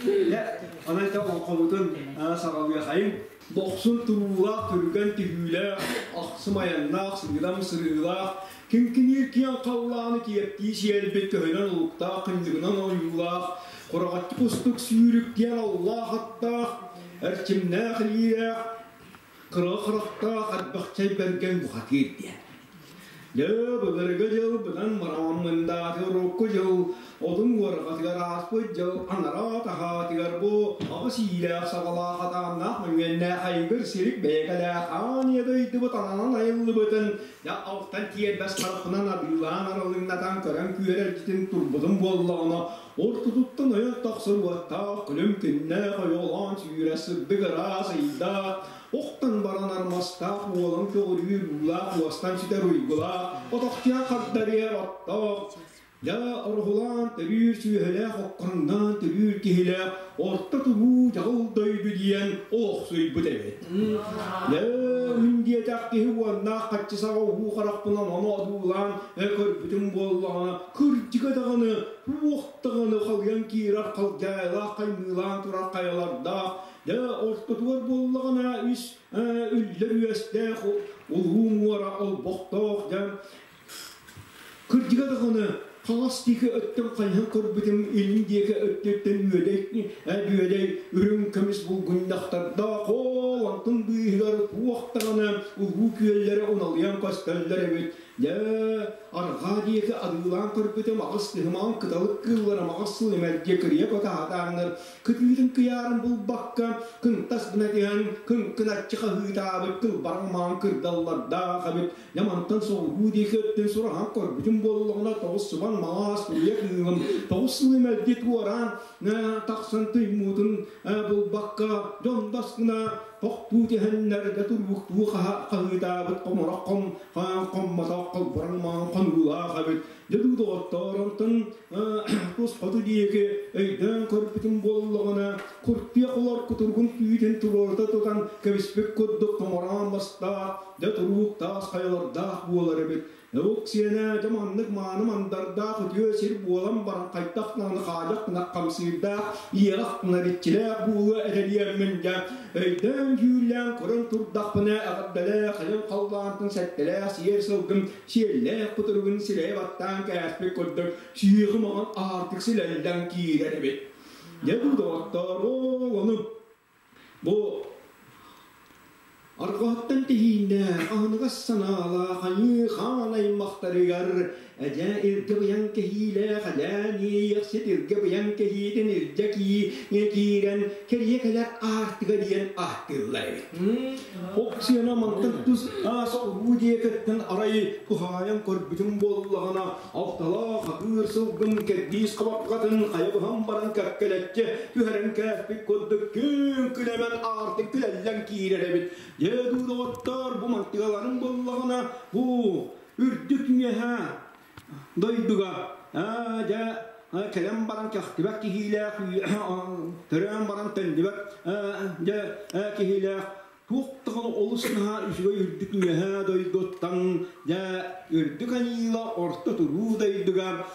Дьэ, онон ити олоҥхобутун саҕалыахайыҥ. Дохсун туруулаах, түргэн түһүүлээх, ахсым айаннаах, сыыдам сырыылаах, киҥкиниир киэҥ халлааны киэптии сиэлбит көһүнэн улуктаах, кынньыгынан ойуулаах, кураҕаччы кустук сүүрүк диэн аллаах аттаах, эрчимнээх илиилээх, кыра харахтаах Арбахчай Бэргэн бухатыыр диэн. Дьэ, былыргы дьыл быдан марааммындааты урукку дьыл отун уорҕатыгар ааспыт дьыл анараа таһаатыгар бу аҕыс иилээх саҕалаах атааннаах мөҥүөннээх айгыр сирик бэйэкэлээх аан ийэ дойдубут ананан айыллыбытын дьэ алтан тиэрбэс харахпынан адыылаан аралыҥнатан көрөн күөрэлдьитин турбутум буоллаҕына ортотуттан ойон тахсар уоттаах күлүм күннээх ойоҕолоон сүүрэ сырдык ыраас ыйдаах охтон баран армастаах уолан көҕүрүүр уулаах уостан сүтэр уйгулаах отохтуйа хардарыар оттоох дьэ ороһулаан төрүүр сүөһүлээх оккоҥнаан төрүүр киһилээх орто туруу дьаҕыл дойду диэн олохсуйбут эбит. Дьэ мин диэтэх киһи уоннаах хаччы саҕа уһуу харахпынан ону одуулаан көрбүтүм буоллаҕына кырдьыга даҕаны туох даҕаны халыйан киирэр халдьаайылаах хаймыылаан турар хайалардаах дьэ ортотугар буоллаҕына үс үллэр үөстээх улуу муора олбохтоох дьэ кырдьыга даҕаны хаҥас диэки өттүн хайыһан көрбүтүм илин диэки өттүттэн үөдэй бүөдэй үрүҥ көмүс булгунньахтардаах ол онтун быыһыгар туох даҕаны улуу күөллэрэ уналыйан көстөллөр эбит. Дьэ, арҕаа диэки адыылаан көрбүтүм аҕыс тыһымаҕын кыталык кыыллара маҕас сыл эмэрдьи кырыйа көтө кытыытын кыйаарын булбакка, кынтас гына түһэн, кыҥкыначчы хаһыытаабыт кылбараҥ маҥан кырдаллардаах эбит. Дьэ, мантан соҕуруу диэки өттүн сураһан көрбүтүм буоллаҕына, тоҕус субан маҥаас туруйа кыылым тоҕус сыл эмэрдьи туораан тахсан туймуутун булбакка, дьон бас гына тохтуу түһэннэр да турбуктуу хаһыытаабыт хоморох хом хоммотох холбороҥ маҥан хонуулаах эбит. Дьэ дуу доҕоттоор, онтон тус хоту диэки өйдөөн көрбүтүм буоллаҕына, куртуйах олор кутургун түүтүн туруорта тутан кэбиспит курдук томороон бастаах, дьэ туруук таас хайалардаах буолар эбит. Норук сиэнэ дьэ маннык мааны мандардаах үтүө сир буолан баран хайдах даҕаны хаадьах гына хамсыырдаах, иэҕэх гына иччилээх буолуо этэ диэммин дьэ өйдөөн дьүүллээн көрөн турдахпына эҕэрдэлээх айан халлаантан сэттэлээх сиэр сылгым сиэллээх кутуругун сирэйэ баттаан кээспит курдук сиэҕим аҕан аартык силэллэн киирэр эбит. Дьэ бу доҕоттоор, ону бу Арҕаһыттан тэһииннээх, аһыныгас санаалаах айыы хаан аймахтарыгар эдьэ илгэ быйаҥ кэһиилээх эдьээн иэйэхсит илгэ быйаҥ кэһиитин илдьэ киирэн кэрийэ кэлэр аартыга диэн ааттыыллар эбит. Оксиана мантан тус соҕуруу диэкиттэн арай туһаайан көрбүтүм буоллаҕына алталаах атыыр сылгым кэрдиис хабарҕатын хайа быһан баран кэккэлэччи түһэрэн кээспит курдук күн күлэмэн аартык күлэллэн киирэр эбит. Дьэ дуу доҕоттоор, бу мантыгаларым буоллаҕына, бу үрдүк үөһэ дойдуга дьэ кэлэн баран кэхтибэт киһиилээх төрөөн баран төннүбэт дьэ киһилээх туох даҕаны олус наһаа үчүгэй үрдүк үөһээ дойдуттан дьэ үрдүк аньыыла орто туруу дойдуга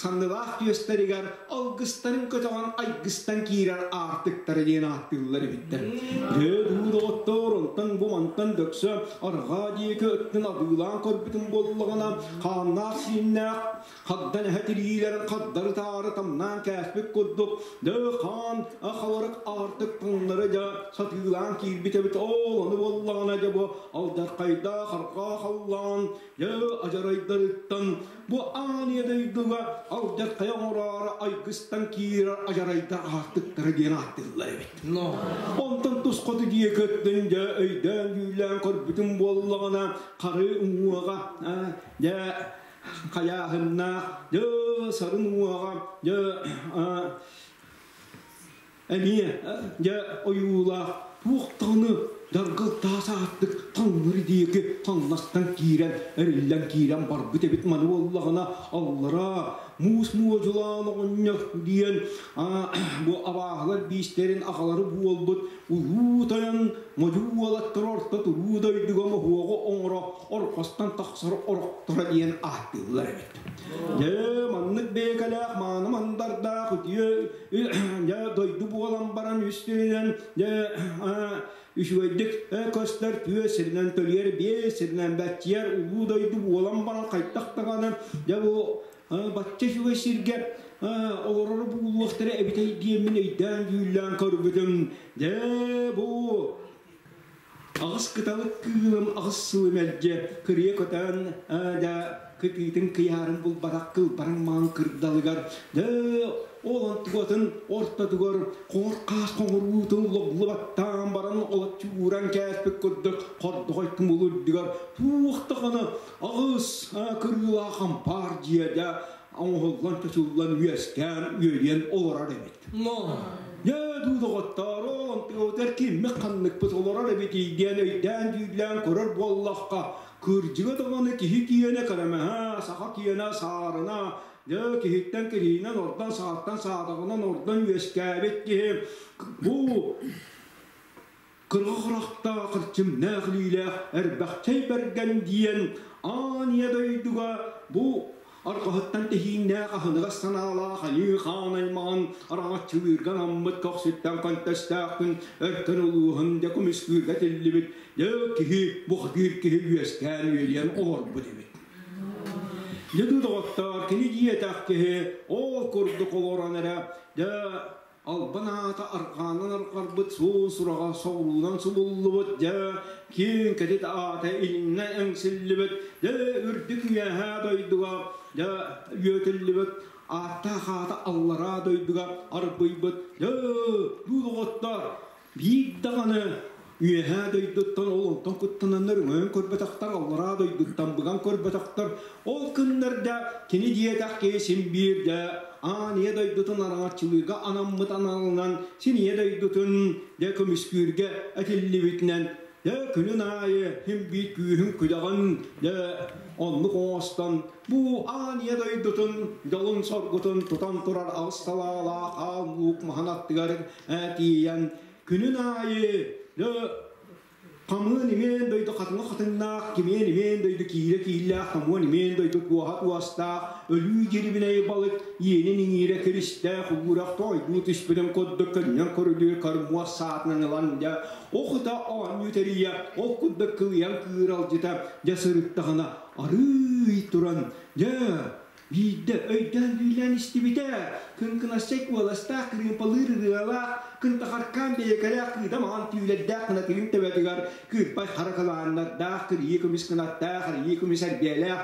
саннылаах түөстэригэр алгыстарын көтөҕөн айгыстан киирэр аартыктара диэн ааттыыллар эбиттэр. Дьэ дуу доҕоттоор, онтон бу мантан дөксө арҕаа диэки өттүн адыылаан көрбүтүм буоллаҕына, хааннаах сииннээх хагдан эһэ тириилэрин хардары-таары тамнаан кээспит курдук, дьэ хаан халарык аартык таҥнары дьэ сатыылаан киирбит эбит. Ол ону буоллаҕына дьэ бу алдьархайдаах арҕаа халлаан дьэ адьарайдарыттан бу аан ийэ дойдуга алдьархайы оҥороору айгыстан киирэр адьарайдар аартыктара диэн ааттыыллар эбит. Онтон тус хоту диэки өттүн дьэ өйдөөн-дьүүллээн көрбүтүм буоллаҕына хары уҥуоҕа дьэ хайааһыннаах дьэ сарын уҥуоҕа дьэ эмиэ дьэ ойуулаах туох даҕаны Даргыл таас ааттык таҥнары диэки таҥнастан киирэн, эриллэн киирэн барбыт эбит. Маны буоллаҕына аллараа муус муодьулаан оҕонньор диэн бу абааһылар биистэрин аҕалары буолбут улуу тойон модьу уолаттар орто туруу дойдуга моһуоҕу оҥоро орхостон тахсар орохторо диэн ааттыыллар эбит. Дьэ, маннык бэйэкэлээх мааны мандардаах үтүө дьэ дойду буолан баран үс сиринэн дьэ үчүгэйдик көстөр түө сиринэн төлүөр биэс сиринэн бэччийэр улуу дойду буолан баран хайдах даҕаны дьэ бу бачча үчүгэй сиргэ олорору буулуохтара эбитэй диэммин өйдөөн дьүүллээн көрбүтүм. Дьэ бу аҕыс кыталык кыылым аҕыс сылы мэлдьи кырыйа көтөн дьэ кытыытын кыйаарын булбатах кылбараҥ маҥан кырдалыгар дьэ ол онтугатын ортотугар хоҥор хаас хоҥоруутун логлубаттаан баран олоччу ууран кээспит курдук хордоҕой тумул үрдүгэр туох даҕаны аҕыс кырыылаах ампаар дьиэ дьэ оҥоһуллан чочуллан үөскээн үөрүйэн олорор эбит. Дьэ, дуу доҕоттоор, онтугутар киммит ханныкпыт олорор эбитий диэн өйдөөн-дьүүллээн көрөр буоллахха, кырдьыга даҕаны киһи киэнэ кэрэмэһэ, саха киэнэ саарына, дьэ, киһиттэн кириинэн ордон, сааттан саадаҕынан ордон үөскээбит киһи бу кырга харахтаах, кырчымнаах илиилээх Эрбэхчэй Бэргэн диэн аан ийэ дойдуга бу арҕаһыттан тэһииннээх аһыныгас санаалаах айыы хаан аймаҕын араҥаччылыырга анаммыт көхсүттэн көнтөстөөхпүн өркөн улууһун дьэ көмүскүүргэ тиллибит дьэ киһи бухатыыр киһи үөскээн үөлүйэн олорбут эбит. Дьэ доҕоттоор, кини диэтэх киһи ол курдук олорон эрэ дьэ албан аата арҕаанан арҕарбыт суон сураҕа соҕуруунан субуллубут дьэ киэҥ кэтит аата илиннэ эҥсиллибит дьэ үрдүк үөһээ дойдуга дьэ үөтүллүбүт ааттаах аата аллараа дойдуга арбыйбыт дьэ дуу доҕоттор биир даҕаны үөһээ дойдуттан ол онтон куттананнар өҥөйөн көрбөтөхтөр аллараа дойдуттан быган көрбөтөхтөр ол күннэрдэ кини диэтэх киһи син биирдэ аан ийэ дойдутун араҥаччылыырга анаммыт аналынан син ийэ дойдутун дьэ көмүскүүргэ этиллибитинэн дьэ күнүн аайы син биир күүһүн күдэҕин дьэ оннук оҥостон бу аан ийэ дойдутун дьолун соргутун тутан турар аҕыс салаалаах аал луук маһын аттыгар тиийэн күнүн аайы хамыан имиэн дойду хатыҥа хатыҥнаах, кимиэн имиэн дойду киирэ кииллээх, хамыан имиэн дойду туоһа туостаах, өлүү дьирибинэй балык, иэнин иҥиирэ киристээх, уурах тоойдуу түспүтүн курдук көнньөн көрүлүүр кормуос саатынан ылан дьэ, ох ыта оонньуу тэрийэ, ол курдук кылыйан кыыралдьыта дьэ сырыттаҕына арыый туран дьэ биирдэ өйдөөн-дүүлээн истибитэ, кыҥкынасчай куоластаах, кырыымпалыыр ырыалаах, кынтахаркаан бэйэкэлээх кыыда маҥан түүлэрдээх кынатыгын төбөтүгэр кыырпай хара кылааннардаах, кырыйыы көмүс кынаттаах, арыйыы көмүс эрбиэлээх,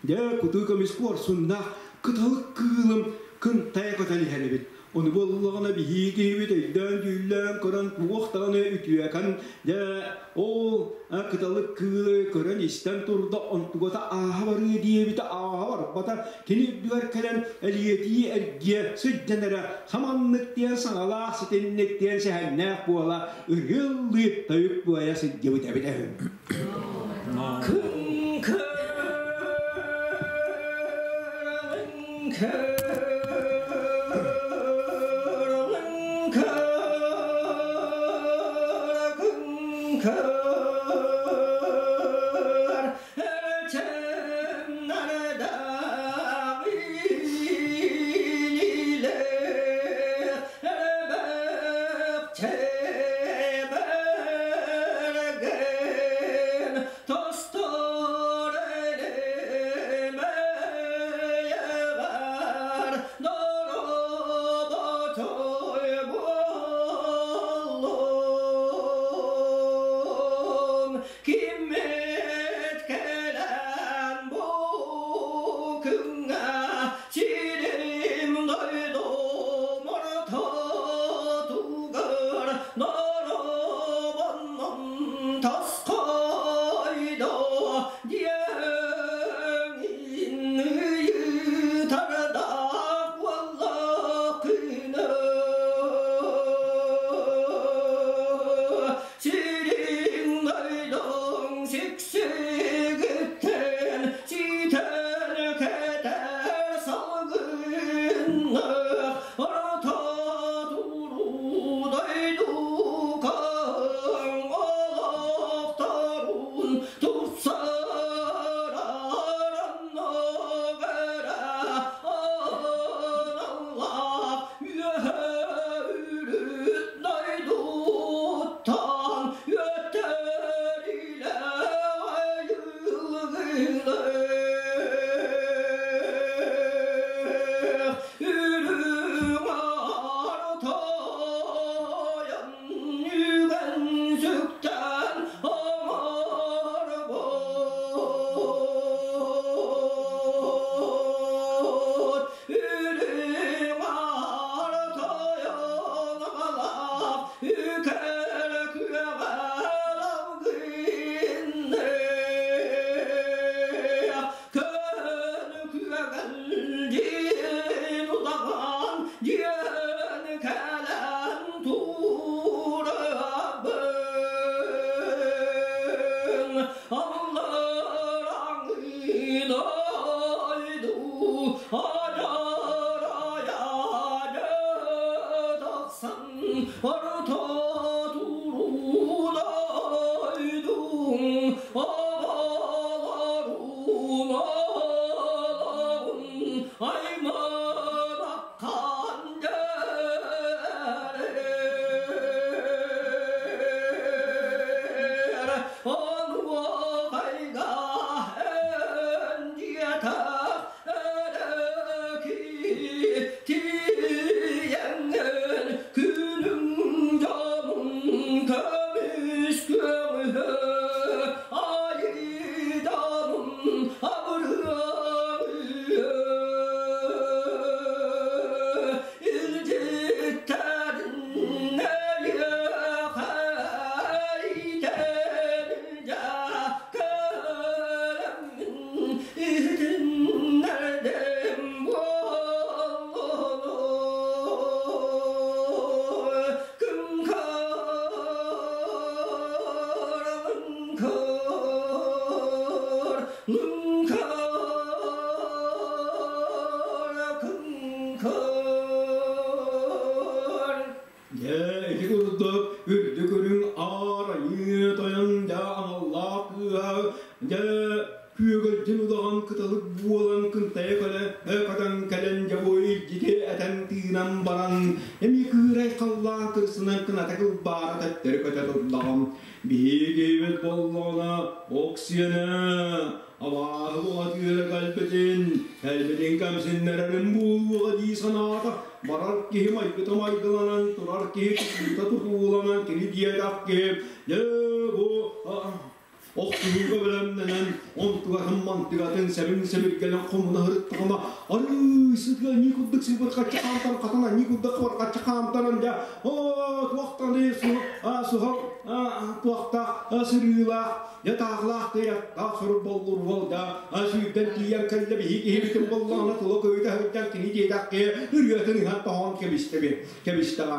дьэ, кутуу көмүс куорсуннаах кыталык кыылым кынтайа көтөн иһэр эбит. Ону буоллаҕына биһиги киһибит өйдөөн-дьүүллээн көрөн туох даҕаны үтүөкэн дьэ ол кыталык кыылы көрөн-истэн турда онтугата ааһа барыа диэбитэ ааһа барбата кини үрдүгэр кэлэн элиэтии эргиэ сылдьан эрэ саманнык диэн саҥалаах ситинник диэн сэһэннээх буола ырыаллыы тойук буойа сылдьыбыт эбит үһү. Тостор. Диэн кэлэн турабын аллараңы дойду адьарайаады тахсан орто туруу дойдум абаларун алагын айманаккан дьэр онуохайга эн диэтэх эрэки тиийэҥҥин күнүҥ дьонун көмүскүөҥ айыданын абырыаҥ илдьиттэрин эйиэхэ ийтэринэ кэлэммин иһитиннэрдим буоллуну Кыҥкар лыҥкыр лыҥкар кыҥкар. Дьэ, ити курдук үрдүк үрүҥ аар айыы тойон дьэ аналлаах кыыһа дьэ күөгэлдьин удаҕан кыталык буолан кынтайа кэлэ көтөн кэлэн дьэ бу илдьити этэн тыынан баран эмиэ кыырай халлаан кырсынан кыната кылбаара төттөрү көтө турдаҕым. Биһиги буоллаҕына Оксиэна абааһы бухатыыра кэлбитин, кэлбитин кэмсиннэрэрин буолуоҕа дии санаата. Барар киһи майгыта майгыланан, турар киһи тутуута тутууланан, кини диэтэх киһи, дьэ бу охсуһууга бэлэмнэнэн, онтугатын мантыгатын сэбин-сэбиргэлин хомуна сырыттаҕына, арыы сытыа ньии курдук сыппыт хаччы хаамтаран хатана ньии курдук хаччы хаамтаран дьэ оо туохтаны суһал туохтаах сырыылаах дьэ таахлаах тыйаттаах сурук боллурбал да сүүрдэн тиийэн кэллэ биһи киһибитин боллаҕына тула көйүтэ сылдьан кини диэтэххэ ырыатын ыһан тоһоон кэбистэби кэбистэҕэ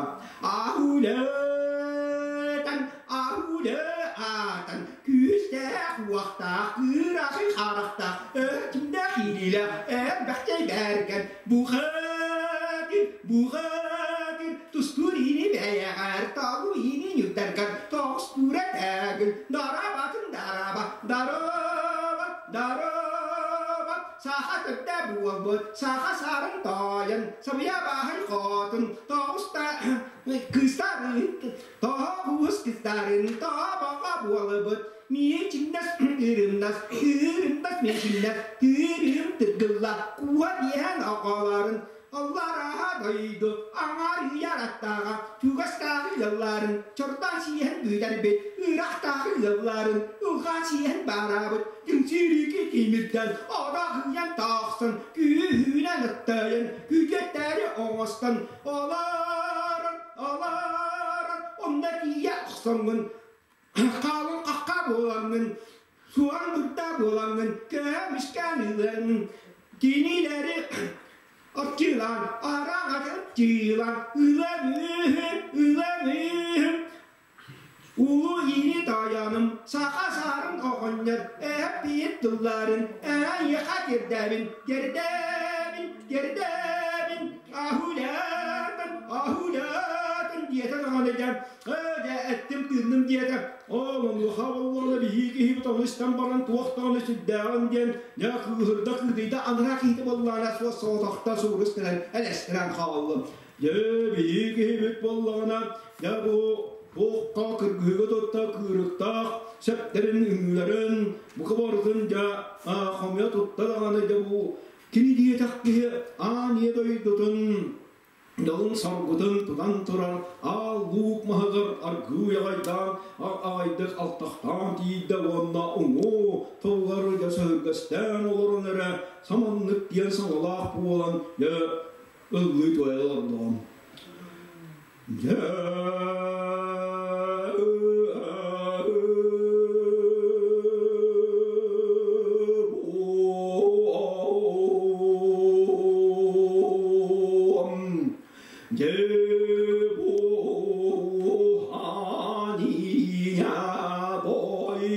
аһуулэтан аһуулэ аатан күүстээх уохтаах кыырахый харахтаах өртүндээх иилиилээх элбэхтэй бэргэн бухатыр бухатыр тустуур иини бэйэҕэр тоҕу иини ньуттаргар тоҕус туура тәгүл дарабатын дараба дараба дараба саха төрдө буолбут саха саарын тоойон сабыйа бааһын хотун тоҕуста кыыстарын тоҕо куус кыстарын тоҕо баҕа буолабыт миэчиннэс ырымнас ырымнас миэчиннэс тыырым тыргылла куһа диэн оҕолорун аллараа дойду аҥаарыйар аттааҕа чугастааҕы ыалларын чордоон сиэһэн бүтэрбит ыраахтааҕы ыалларын ылҕаан сиэһэн баараабыт түҥсүүрүүкү тимирдэн орохуйан тахсан күүһүнэн ыттайан күтүөттээри оҥостон олорон олорон онно тиийэ охсоҥҥун хаалын хахха буолаҥҥын суон дурда буолаҥҥын көмүскээн ылыаҥ кинилэри Аттилан, араҥас Аттилан, ыланыыһым, ыланыыһым. Улуу иини таайаным, саха саарын оҕонньор, эһэппиит тылларын, эйиэхэ тиэрдэбин, тиэрдэбин, тиэрдэбин, аһулаатын, аһулаатын диэтэ даҕаны дьэ, дьэ эттим тыынным диэтэ. Ол онуоха буоллаҕына биһиги киһибит ону истэн баран туох даҕаны сүрдээҕин диэн дьэ кыыһырда кыытыйда анараа киһитэ буоллаҕына суос соҕотохто суурус кэлэн элэстэрэн хааллым. Дьэ биһиги киһибит буоллаҕына дьэ бу туохха кыргыһыыга тутта кыырыктаах сэптэрин үҥүүлэрин бука барытын дьэ хомуйа тутта даҕаны дьэ бу кини диэтэх киһи аан ийэ дойдутун Далын соргутун тутан турар аал луук маһыгар аргыый аҕайдаан аҕайдык алтахтаан тиийдэ уонна уҥуо тыллары дьэ сөһүргэстээн олорон эрэ саманнык диэн саҥалаах буолан дьэ ыллыы туойа олордоҕум. Дьэ Дьэ,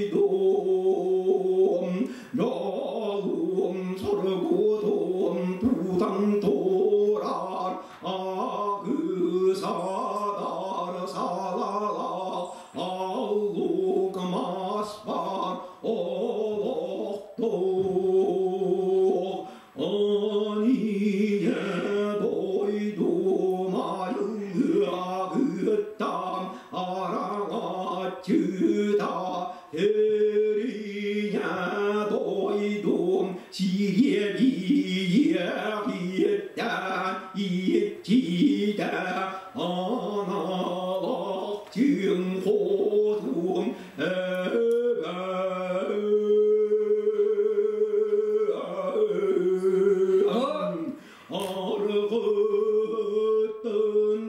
дойдум, дьолум, соргутум тутан турар, агысадар салалаах, аллук мас бар олохтоох. Ание дойдум айылыагыттан араҥаччыта Эрине дойдум сириэбиэҕиттэн иччитэ аналах чыҥ хотун эбэм аргыттын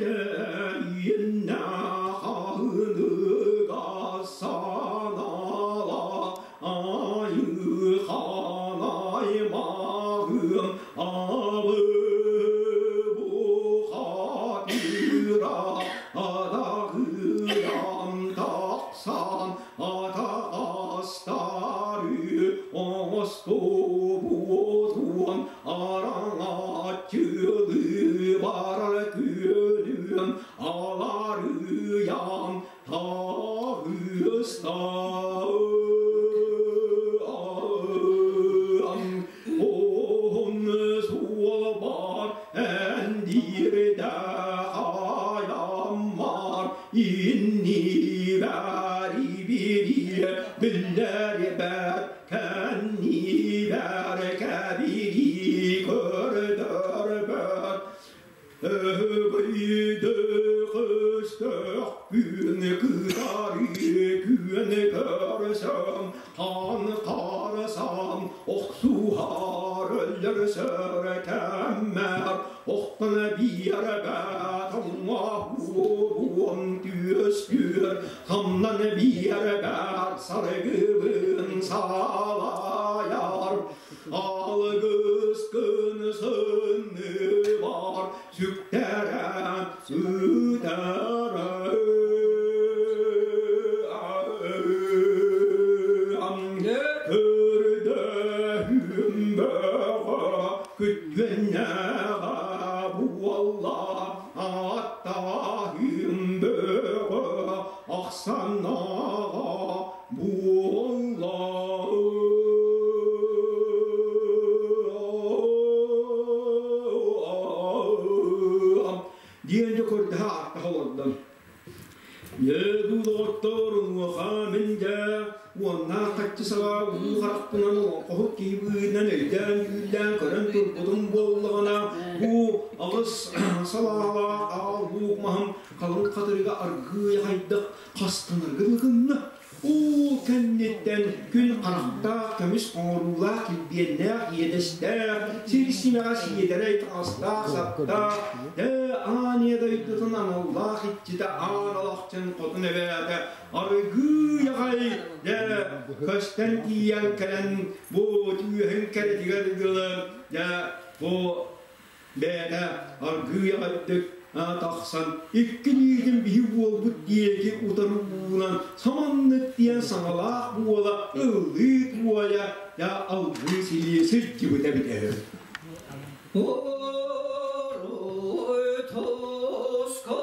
дэйиннэ ханыга санала айыханай-мағым абы бухатыра адағырам тақсан атағастары оңостубутун араҥаччылыы барар күөлүм аларыйам таҕыстаам он суолбар эндирдэ хаяммар иннибэр ибири биллэрбэр кэннибэр кэбири көрдөрбөт Өгөйдө көстөх күн кытары күн көрсөм хан қарасам охсуһар өллөрсөр кэммэр охтон биэрбэт оҥоһуом түөстүөр хамнан биэрбэт саргыбын салайар алгыс күн сынны бар сүктэрэн сүтэрэн көрдөһүм бөҕө күттүөннэҕэ буолла аттаһым бөҕө ахсанаҕа буолла. Диэн дьэ көрдөһө ааттаһа олордум. Дьэ, дуу доҕоттор, онуоха мин дьэ уоннаах хаччы саҕа уу харахпынан олоҥхоһут киһи быһыытынан өйдөөн дьүүллээн көрөн турбутум буоллаҕына, бу аҕыс салаалаах аал луук маһым халыҥ хатырыга аргыый хайдах хастанарга гынна. Ол кэнниттэн күн харахтаах, көмүс оҥоруулаах, килбиэннээх, иэдэстээх, сир симэҕэ сиэдэрэй таҥастаах, саптаах, дэ аан дойдутун аналлаах иччитэ аан алахчын хотун эбээтэ аргыый аҕай дэ көстөн тиийэн кэлэн бу түөһүн кэрэтигэр дылы дэ бу бэйэтэ аргыый аҕайдык тахсан икки илиитин биһи буолбут диэки утары уунан саманнык диэн саҥалаах буола ыллыы туойа я алгыы силии сылдьыбыта эбитэ. Уруй тускулу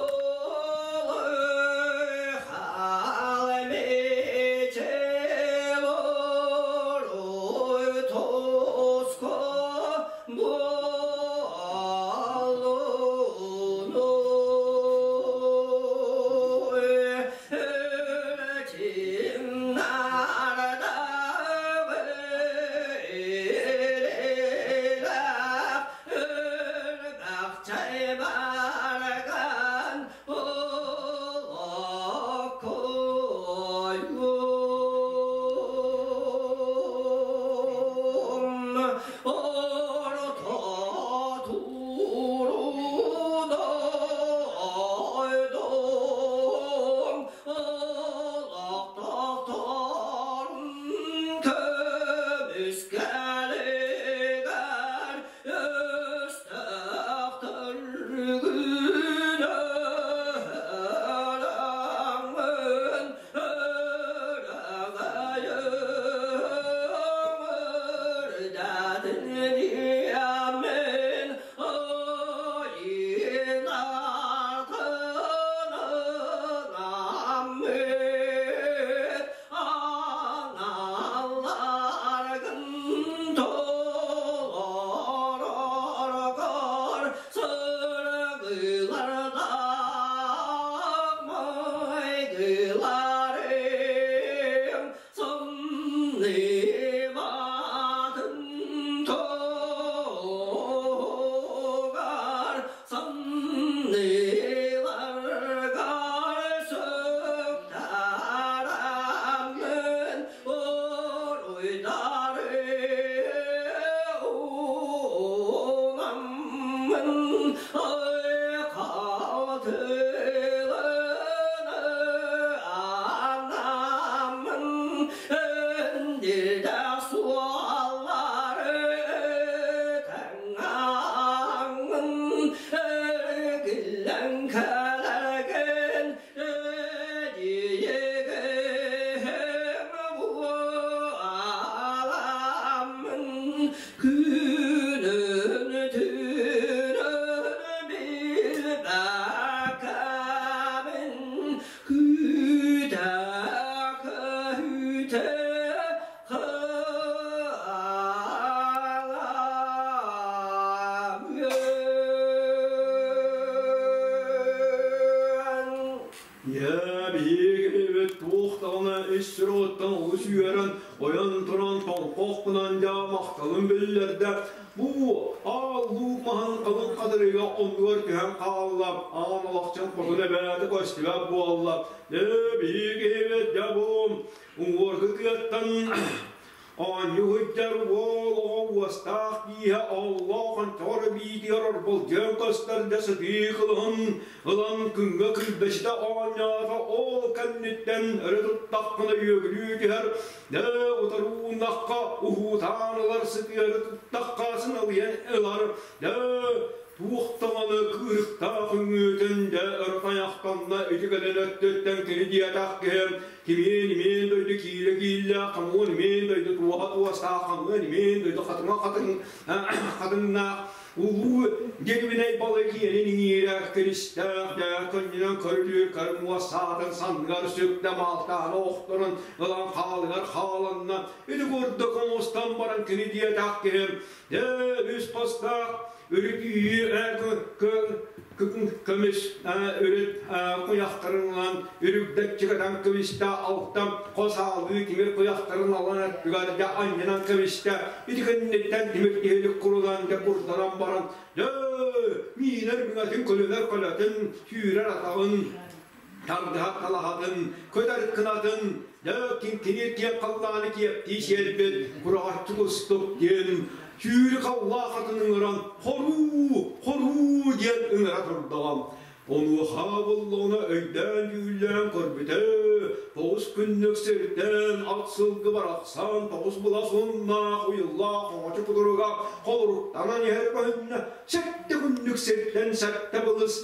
халмичел уруй туску буоллуну Чиннарда Кэлэргин эдьиийигим буоламмын күнүн түүнүн билбэккэбин күүтэ күүтэ Ийээ, биһиги туох даҕаны ис сүрэҕиттэн олус үөрэн, ойон туран тоҥхох гынан дьэ махталын биллэрдэ. Бу аал луук маһын халыҥ хатырыга оннугар түһэн хаалла, аан алахчын хотун эбээтэ көстүбэт буолла. Ээ, биһиги дьэ бу уҥуоргу тыаттан Оонньуу сылдьар уол оҕо уостаах тииһэ оллоох ончоҕор биитигэр орболдьуйан көстөр да сытыы кылыһын ылан күҥҥэ килбэчитэ оонньоото, ол кэнниттэн өрө туттаххына үөгүлүү түһэр, дэ утарууннахха уһуутаан ылар, сытыары туттахха сыналыйан ылар, дэ туох даҕаны кыырыктаах үҥүүтүн дэ өрө тайахтанна ити кэлин өттүттэн кини диэтэх киһи кимиэн имиэн дойду киилэ кииллээх, хамыан имиэн дойду туоһа туостаах, хамыан имиэн дойду хатыҥа хатыҥ хатыҥнаах, улуу дьирибинэй балык иэнин иҥиирэ киристээх дэ көнньүнэн көрүлүүр көрүҥ саатын санныгар сүктэ маалтааны охторон ылан хаалыгар хааланна. Ити курдук оҥостон баран кини диэтэх киһи дэ үс хостаах үрүт көмүс үрүт куйахтарынан үрүгдэччигэтэн кыбиста, алтан хос аалыы тимир куйахтарын алан өттүгэр дьэ анньынан кыбиста. Ити кэнниттэн тимир тиһилик курунан дьэ курданан баран дьэ миинэр миҥэтин, көлүнэр көлөтүн, сүүрэр атаҕын, тардыһар талаһатын, көтөр кынатын, дьэ киҥкиниир киэҥ халлааны киэптии сиэлбит кураҕаччы кустук диэн сүүрүк аллаах атын ыҥыран хоруу, хоруу диэн ыҥыра турдаҕа. Онуоха буллугуна өйдөөн-дьүүллээн көрбүтэ, тоҕус күннүк сиртэн ат сылгы барахсан тоҕус былас уоннаах уйуллаах оҥочо кутуруга холоруктанан иһэр көһүннэ, сэттэ күннүк сиртэн сэттэ былыс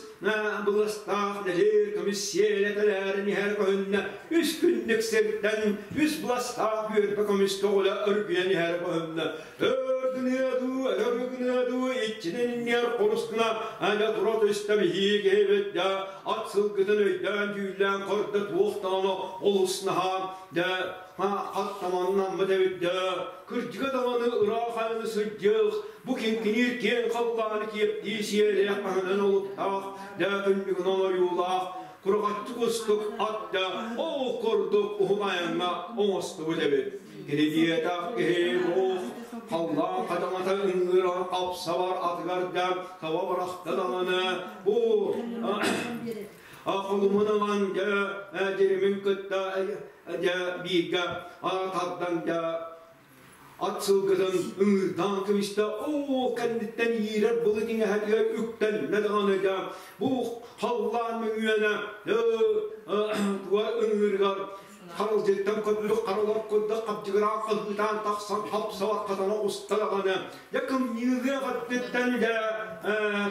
быластаах нэлиэр көмүс сиэлэ тэлээрин иһэр көһүннэ, үс күннүк сиртэн үс быластаах үөрбэ көмүс көҕүлэ өргүйэн иһэр көһүннэ. Өр гыныа дуу, өр гыныа дуу, иччинэн инниэр хорус гына ана тура түстэ биһиги киһибит да ат сылгытын өйдөөн дьүүллээн көрдө туох даҕаны олус наһаа да хаттаманнаммыт эбит да кырдьыга даҕаны ыраах айаны сылдьыах бу киҥкиниир киэҥ халлааны киэптии сиэлээх маһынан олуктаах да күннүгүнэн ойуулаах кураҕаччы кустук ат да ол курдук уһун айаҥҥа оҥостубут эбит. Кини диэтэх киһи буох халлаан хатаҥата ыҥыыран хапсабар атыгар да таба барахта даҕаны бу холумун ылан дьэ дьиримин кытта дьэ бииргэ тардан дьэ ат сылгытын ыҥыырдаан кэбистэ, оо кэнниттэн иирэр былыт иҥэһэтигэр үктэннэ даҕаны дьэ бу халлаан мөҥүөнэ туга ыҥыырыгар харалдьыттан көппүт харалар курдук хабдьыгыраан хаһыытаан тахсан хапсабар хатана уста даҕаны дьэ кымньыылыах өттүттэн дьэ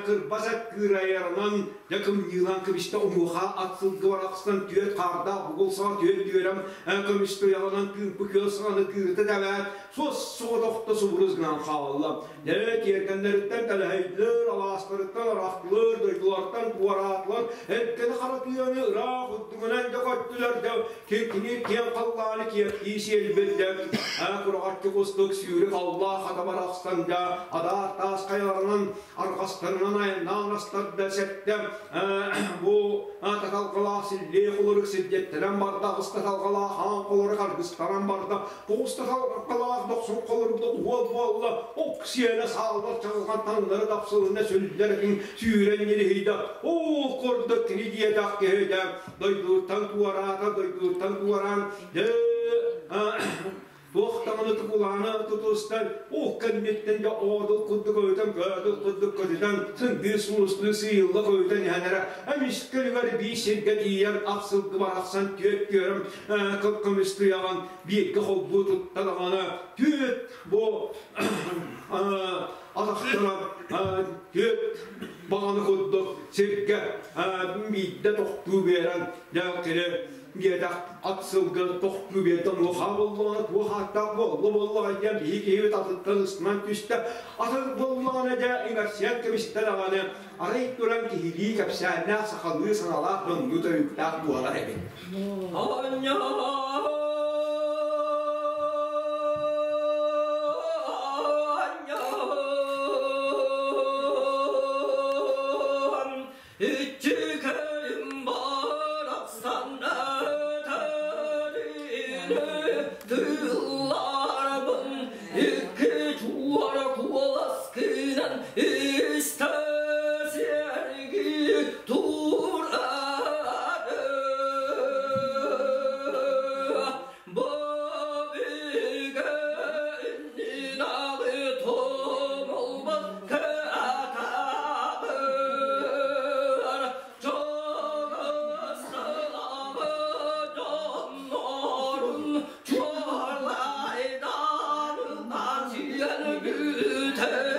кырбас эт кыырайарынан дьэ кымньыылаан кэбистэ. Онуоха ат сылгы барахсан түөрт хаардаах бугул саҕа түөрт түөрэм көмүс туйаҕынан тыымпы күөл саҕаны тыырыта тэбээт суос соҕотохто субурус гынан хаалла. Дьэ тиэргэннэриттэн тэлэһэйдилэр, алаастарыттан арахтылар, дойдулартан туораатылар, эркэни хара тыаны ыраах үрдүгүнэн да көттүлэр да кини киэҥ халлааны киэптии сиэлбит да кураҕаччы кустук сүүрүк аллаах хата барахсан да адаар таас хайаларынан арҕастарынан айаннаан астарда сэттэ бу таталгалаах силлиэ холорук сирдьэттэрэн барда, аҕыс таталгалаах аан холорук аргыстаран барда, тоҕус таталгалаах дохсун холорукта уол буолла, ок сиэнэ сааллар чаҕылҕан таҥнары тапсылынна сүллэр этиҥ сүүрэн ньириһийдэ. Ол курдук кини диэтэх киһитэ дойдуттан туораата, дойдуттан туораан туох даҕаны тукулааны тутустан ол кэнниттэн дьэ оодул курдук өйтөн көөдүл курдук көтүтэн сындыы сулустуу сыыйылла көтүтэн иһэн эрэ эмискэ биир сиргэ тиийэн ат сылгы барахсан түөрт түөрүм көмүс туйаҕын бииргэ холбуу тутта даҕаны түөрт бу атахтара Түөрт баҕаны курдук сиргэ биирдэ тохтуу биэрэн, дьэ кини диэтэх ат сылгы тохтуу биэрдэ, онуоха буоллаҕына туох ааттаах буолла буоллаҕа диэн биһи киһибит атыттан ыстанан түстэ. Атын буоллаҕына дьэ иҥэрсийэн кэбистэ даҕаны, арай туран киһилии кэпсээннээх сахалыы саҥалаах дьоннуу төрүттээх буолар эбит. Тылларбын икки чуора куоласкынан истэ сэрги турары Бабыга иннинагы томолбат катагыр Чоҕысталабы дьоннорун чуолайдан сиэн бүтэрбит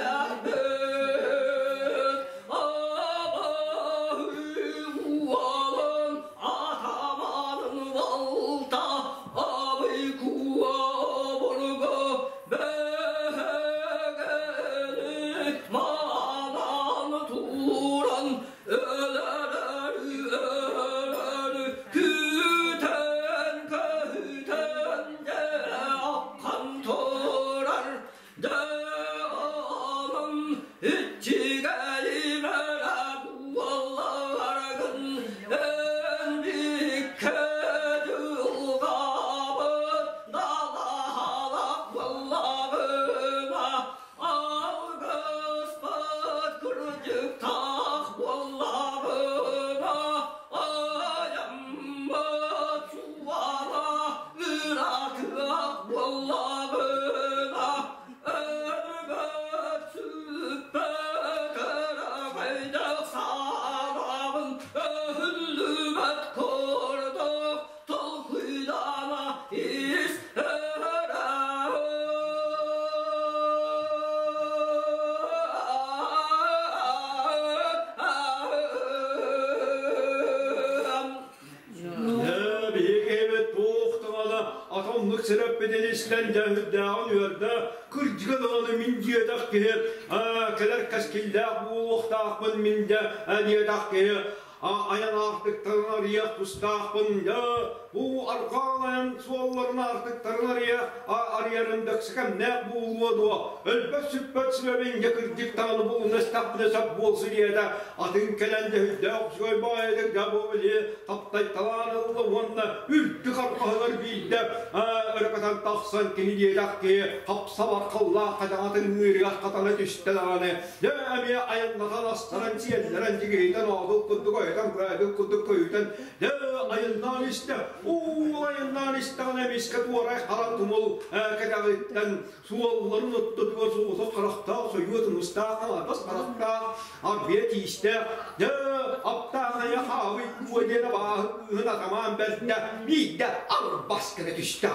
Абаһы уолун атаманын балта абый куобурга бэһэгэни манан туран өлөрөр күтэн көһүтэн дьэ аххан турар дьэ онон иччигэйимэрэ буолларгын эн дьылҕабыт далаһалах буоллаҕына Алгыспыт кырдьыктаах буоллаҕына, айаммыт суола ыраатыах буоллаҕына, өлбөт сүппэт өрөгөйдөөх санаабын өһүллүбэт курдук толкуйдана ис Биһиги туох даҕаны атомнук сирэппитин истэн дьэһүрдээҕин үөрдэ, кырдьыга даҕаны мин диэтэх киһи кэлэр кэскиллээх буолуохтаахпын мин дэ диэтэх киһи айан аартыктарын арыйах тустаахпын да бу арҕаан айан суолларын аартыктарын арыйа арыйарын дэксикэмнээх буолуо дуо өлбөт сүппэт сүбэбин дьэ кырдьык даҕаны булуна истэхпинэ сөп буолсу диэтэ атын кэлэн дьөһүйдээх үчүгэй баайыдык да бу били таптайталаан ылла уонна үрдүк арҕаһыгар биирдэ өрөкөтөн тахсан кини диэтэх киһи хапсабар халлаах хадаҥатын ыырыгар хатана түстэ даҕаны Дьэ, эмиэ айаннатан астаран, сиэллэрэн, дьигиһитэн, оодул курдук ойутан, көөдүл курдук көйүтэн, дьэ, айаннаан истэ. Уул айаннаан истэҕинэ эмискэ туорай хара тумул кэтэҕиттэн суолларын оттотугар соҕотох харахтаах, сойуо тумустаах, аҥардас харахтаах, арбыйа тиистээх, дьэ, аптаах айа хаабый куо диэн абааһы кыыһын атамаан бэрдэ, биирдэ арбас гына түстэ.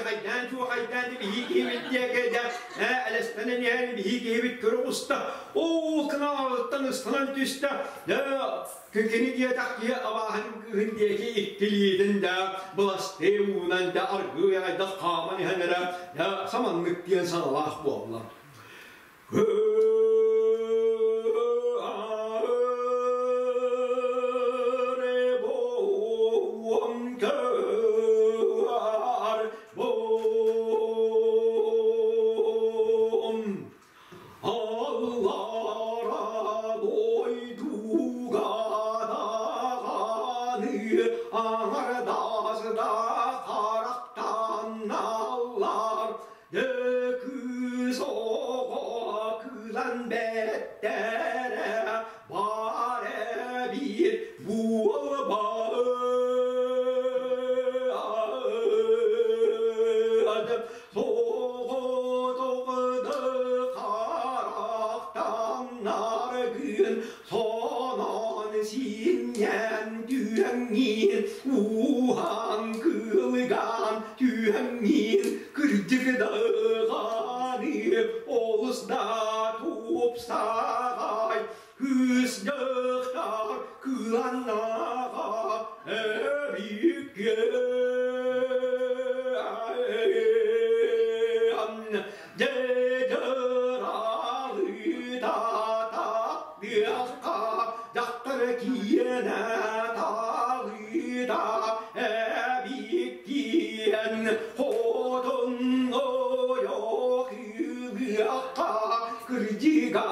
Хайдаан чуохайдаан биһии киһибит диэкэдэ элэстэнэн иһэн биһии киһибит көрө уста оо кынаалыттан ыстанан түстэ кини диэтэх киһи абааһын кыыһын диэки иккилиитин да быластыы уунан да аргыый аҕайдах хааман иһэн эрэ саманнык диэн саналаах буолла. Аллара дойдуга Тупсаҕай кыыс дьахтар кыланнаҕа эбиккин Дьэ-дьаралыта тардыахха дьахтар киэнэ талыыта эбиккиэн хотун ойох ыһыахха кырдьыга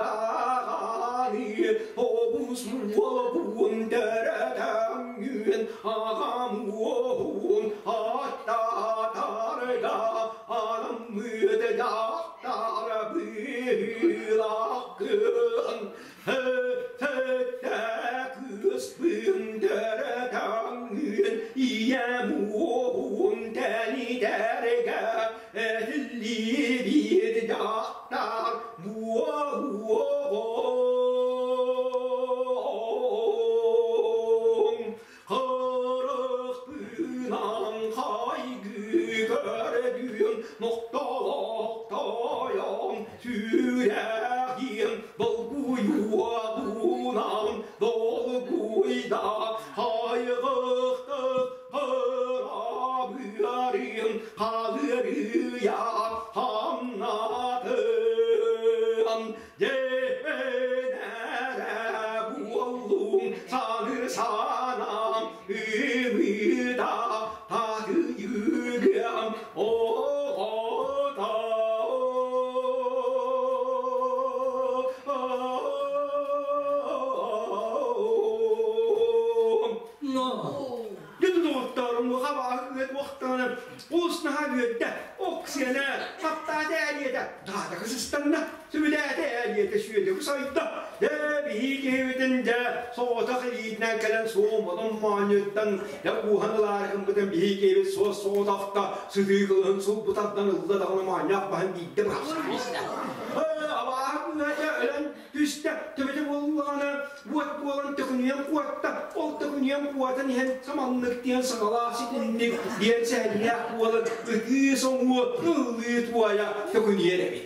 даҕаны обус уолбун төрөтөҥҥүн аҕам уоһун аттатарга анаммыт дьахтар быһыылааххын Сэттэ кыыспын төрөтөҥҥүн ийэм уоһун тэнитэргэ этиллибит дьахтар буолуоҕуҥ. Харахпынан хайгыы көрдүм, нохтолоохтойон сүрэҕим долгуйуоҕунан долгуйда хайҕыхтык кырабыарым халырыйа хамнатым дьиэнэрэ буоллум саныр санаам ымыыта татыйыгым оҕото. Дьэ, хабааһы уохтаҕына олус наһаа үөрдэ, ок-сиэнэ, таптаата ээлиэтэ, даатака сыстанна, сөбүлээтэ ээлиэтэ сүөдэкү сайда. Дьэ, биһии киһибитин дьэ, соҕотох илиитинэн кэлэн суоматын моонньуттан дьэ кууһан ылаары гыммытын биһии киһибит суос соҕотохто сытыы кылыһын сулбутардан ылла даҕаны моонньоох баһын биирдэ бырахсан биэрдэ. Абааһы кыыһа өлөн түстэ, төбөтө буоллаҕына уот буолан төкүнүйэн куотта, ол төкүнүйэн куотан иһэн саманнык диэн саҥалаах ситинник диэн сэһэннээх буолан ытыы соҥуо ыллыы туойа төкүнүйэр эбит.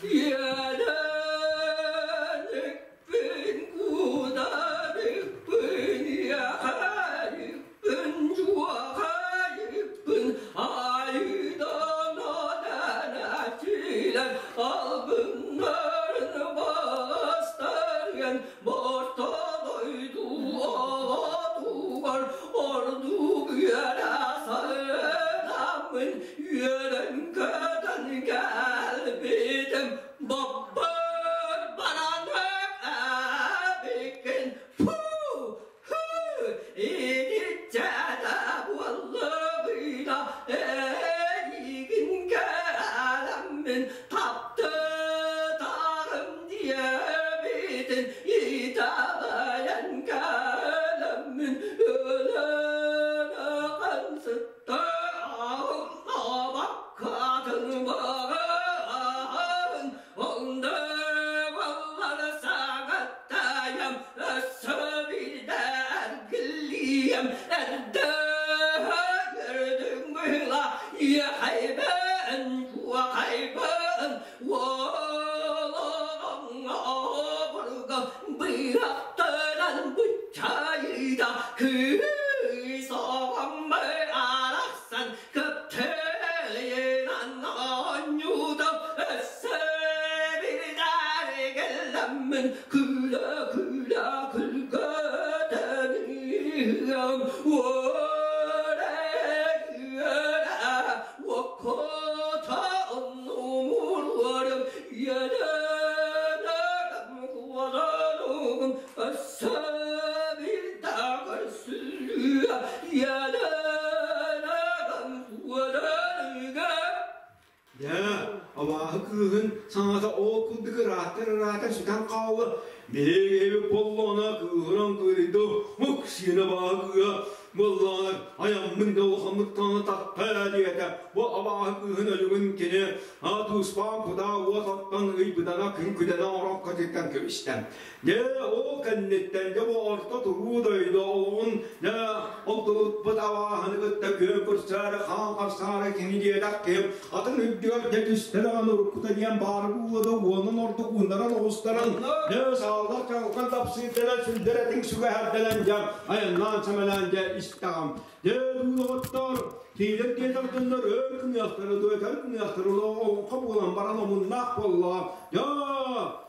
Иэдэникпин, куударыкпын, иэхэрикпин, дьуохарыкпын, айыдан одэнэтилэр албыннарын бастарыан орто дойду оҕотугар ордук үөрэ сыдаммын үөрэн-көтөн кэлбитим боппут баранык эбиккин фу хы итиччэтэ буоллубуйда эйигин кэлэммин таптытарым диэбитин итэҕэйэн кэлэммин өлөн ахан сыттаҕым абаккатын баҕаһын онно баллар саҕаттайам өссө биирдэ эргиллиэм эрдэ көрдүҥ быһыла иэхэйбин куохайбын уолоҥ быһахтанан быччайда кыыс оҕоммой арахсан көптөйүнэн оонньуутум өссө бирдэргэлэммин күлэ-күлэ күлгөтөнүөм үөрэ-үөрэ уоккута оннумуруорум иэдэнэгим куоданугум өссө бирдэ көрсүллүө иэдэнэгим куоданыга. Дьэ, абааһы кыыһын саҥата ол курдук ырааттар-ыраатан сүтэн хаалла. Биһиги буоллаҕына кыыһыран кыырыйда, мук сиэнэ абааһы кыыһа. Буоллаҕына айаммын да улаханнык таҥна тахха диэтэ. Бу абааһы кыыһын өлүгүн кини туспаан кутаа уот оттон ыйбытана күн күдэнэ оҥорон көтүттэн кэбистэ. Дьэ, ол кэнниттэн дьэ бу орто туруу дойду олоҕун дьэ огдолутпут абааһыны кытта күөн көрсөөрү, хаан харсаары кини диэтэх киһи атын үрдүгэр дьэ түстэ даҕаны уруккута диэн баары буолла да уонун ордук ууннаран оҕустаран дьэ сааллар чаҕылхан тапсыырданан сүлдэр этиҥ сүгэһэрдэнэн дьэ айаннаан сэмэлээн дьэ истэҕим. Дьэ дуу доҕоттоор, киилэр диэтэх дьоннор өр кыныахтара дуо, өтөр кыныахтара олоҥхо буолан баран омуннаах буоллаҕа. Дьэ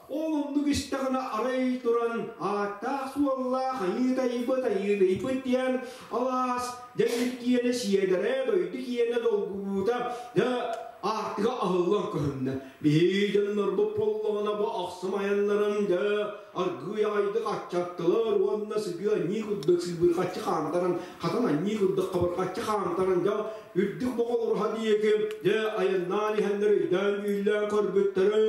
ол оннук истэҕинэ арай туран ааттаах-суоллаах айыы-тайбыт, айыыдыйбыт диэн алаас дьэ киэнэ сиэдэрэ, дойду киэнэ долгуйуута дьэ аартыга аһыллан көһүннэ. Биһиги дьоннорбут буоллаҕына бу ахсым айаннарын дьэ аргыый аҕайдык аччаттылар уонна сыгыы анньыы курдук сыыбырҕаччы хаамтаран, хатан анньыы курдук хабырҕаччы хаамтаран дьэ үрдүк моҕол ураһа диэки дьэ айаннаан иһэннэр өйдөөн-дьүүллээн көрбүттэрэ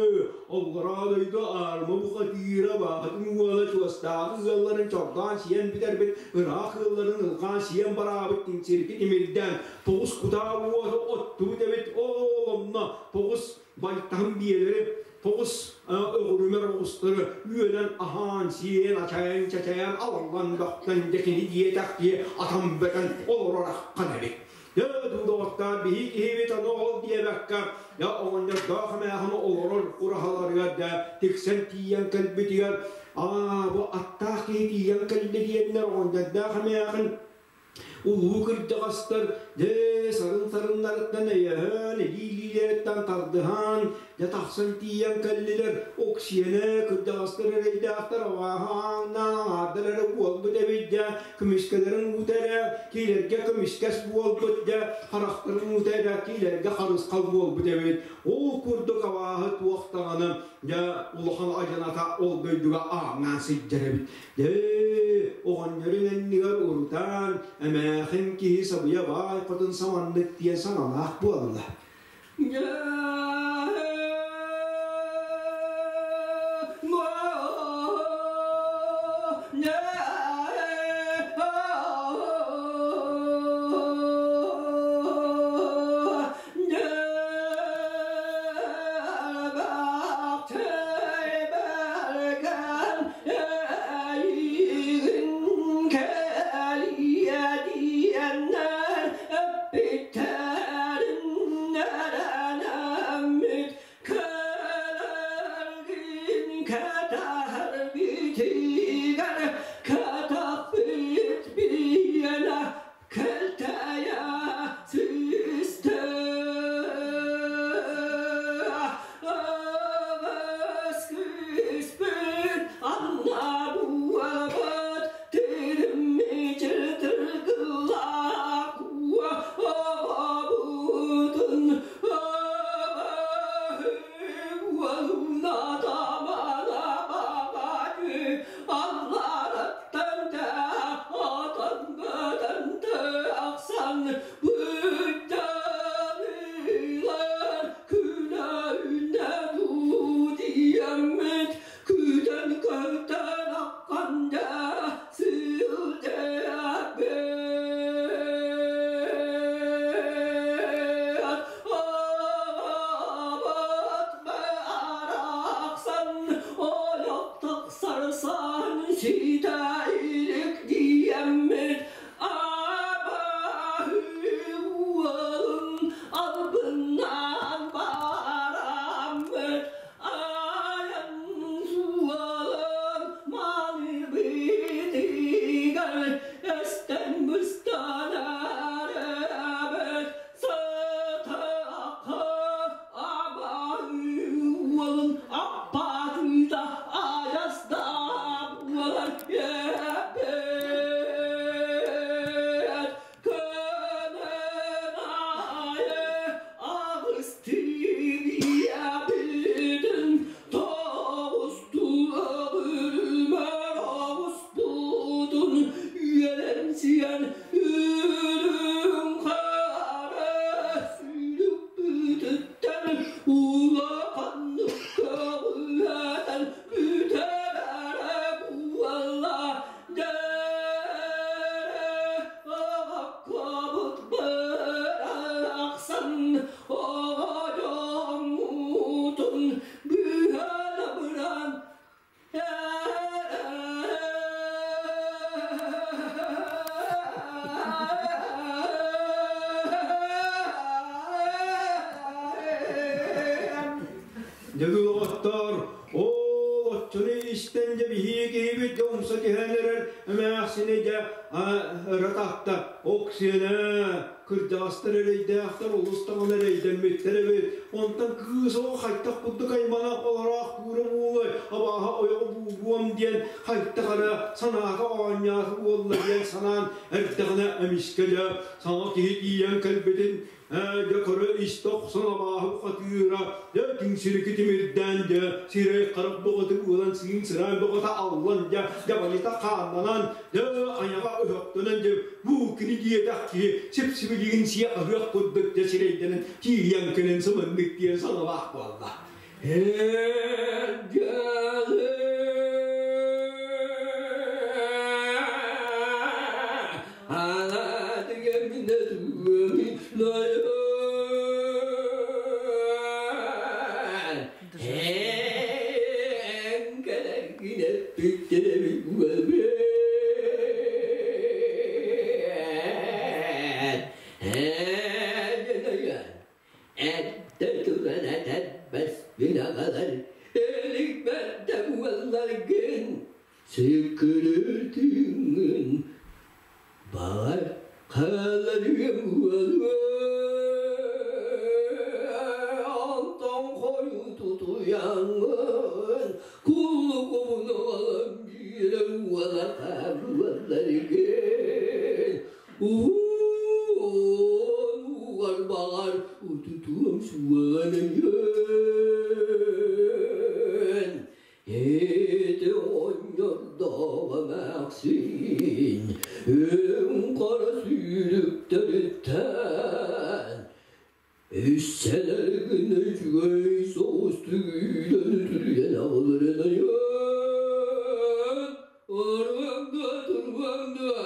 аллараа дойду аарыма бухатыыра баахытын уола чуостааҕы ыалларын чордоон сиэн бүтэрбит ыраах ыалларын ылҕаан сиэн бараабыт тиҥсирги тимирдээн тоҕус кутаа уоту оттубут эбит ол онно тоҕус байтаһын биэлэри тоҕус өҕүрүмэр оҕустары үөлэн аһаан сиэн ачайан чачайан алаллан бөхтөн дьэкини диэтэх киһи атам бөтөн олорор аххан эбит. Дьэ, доҕоттоор, биһи киһибит аны ол диэбэккэ, дьэ, оҕонньордоох эмээхин олорор ураһаларыгар да тиксэн тиийэн кэлбитигэр, аа, бу аттаах киһи тиийэн кэллэ диэннэр оҕонньордоох эмээхин улуу кырдьаҕастар дьэ сарын-сарыннарыттан өйөһөн, илии-илиилэриттэн тардыһан, дьэ тахсан тиийэн кэллилэр. Оксиэнэ кырдьаҕастар эрэйдээхтэр абааһы аҥаардар эрэ буолбут эбит дьэ, көмүскэлэрин уута эрэ, киилэргэ көмүскэс буолбут дьэ, харахтарын уута эрэ, киилэргэ харысхал буолбут эбит. Ол курдук абааһы туох даҕаны дьэ улахан адьыната ол дойдуга ааҥнаан сылдьар эбит. Ээ, оҕонньорун иннигэр урутаан, эмээхин киһи сабыйа баай хотун саманнык диэн саҥалаах буолла. Эйигин кэлиэ диэннэр эппиттэрин Дьахтар ол оччону истэн дьэ биһиги киһибит дьэ умса түһэн эрэр эмээхсини дьэ ыра татта. Оксиэнэ кырдьаҕастар эрэйдээхтэр олус даҕаны эрэйдэммиттэр эбит. Онтон кыыс оҕо хайтах курдук аймана олороох куура буолуой, абааһы ойоҕо буугуом диэн хайтах эрэ санаата оонньоото буолла диэн санаан эрдэҕинэ эмискэ дьэ саҥа киһи тиийэн кэлбитин дьэ көрө истэ охсон абааһы бухатыыра дьэ түҥсүрүкү тимирдээн дьэ сирэй харах бөҕөтө буолан сыын сыраан бөҕөтө аллан дьэ дьабайыта хааннанан дьэ айаҕа өһөхтөнөн дьэ бу кини диэтэх киһи сип-сибилигин сиэ аһыах курдук дьэ сирэйдэнэн тиийэн кэлэн сымыннык диэн саналаах буолла. Эрдэ туран этэрбэспин аҕалар, эликбэр да буолларгын, сыккырыытыҥҥын баҕар хааларыам буолуо. Онтон хойутутуйаҥҥын куллукубун оҕолон биирэ уола хаалуолларгын Уһугар баҕар утутуом суоҕанайын Ити оҕонньордоох эмээхсин өҥ хара сүүрүктэриттэн Үссэнэргин үчүгэй соҕус түгүүлэн үтүрүйэн аҕаларын айан Олоруоҥ дуо, туруоҥ дуо?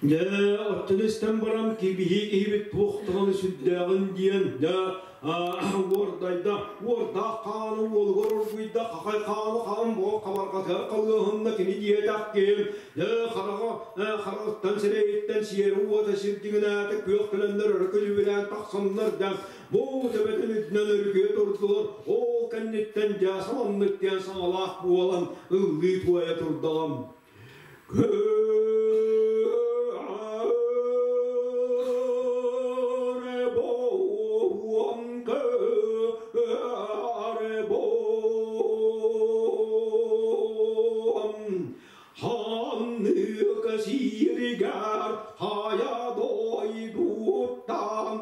Дьэ, оттон истэн баран киһи киһибит туох даҕаны сүрдээҕин диэн, дьэ, уордайда, уордаах хааны уолугар оргуйда, хахай хааны хаан буо хабарҕатыгар халыаһынна кини диэтэх киһим, дьэ, хараҕа хараҕыттан сирэйиттэн сиэри уота сирдиҥинээтэ күөх төлөннөр өрө күлүбүрээн тахсаннар да, бу төбөтүн үрдүнэн өрүкүйэ турдулар, ол кэнниттэн дьэ саманнык диэн саҥалаах буолан ыллыы туойа турдаҕым. Ханныка сиригэр хайа дойдуттан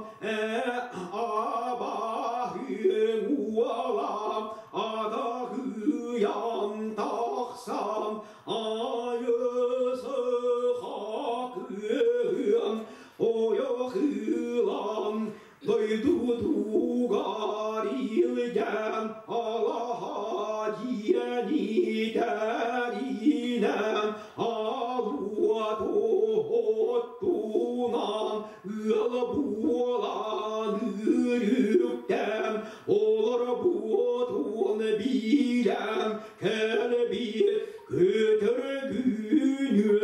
абаһыҥ уолам адаҕыйан тахсан айысы хакыан ойохылан дойдутугар илдьэн алаһа диэни тэринэн алуотуоттунан ыал буолан үрүктэн олор буотун биирэн кэлбит көтөр күнү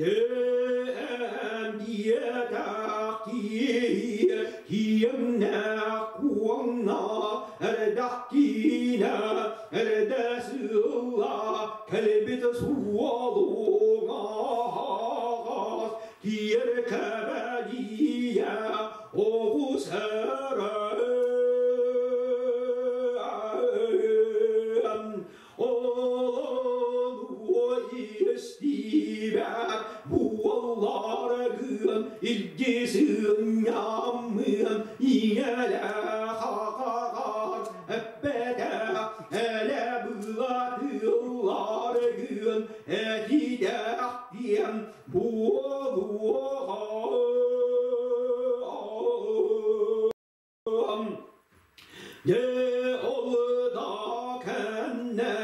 Дээн диэтэх киһи куоҥна эрдэхтиинэ эрдэ сылла кэлбит суолуҥа аһаҕас киэркэбэлийэ оҕус эрэн Истибэт буолларгын илдьи сынньаммын ийэлээх аҕаҕар эппэтэх элэ былатылларгын этитэх диэн буолуоҕа. Дьэ ол да кэннэ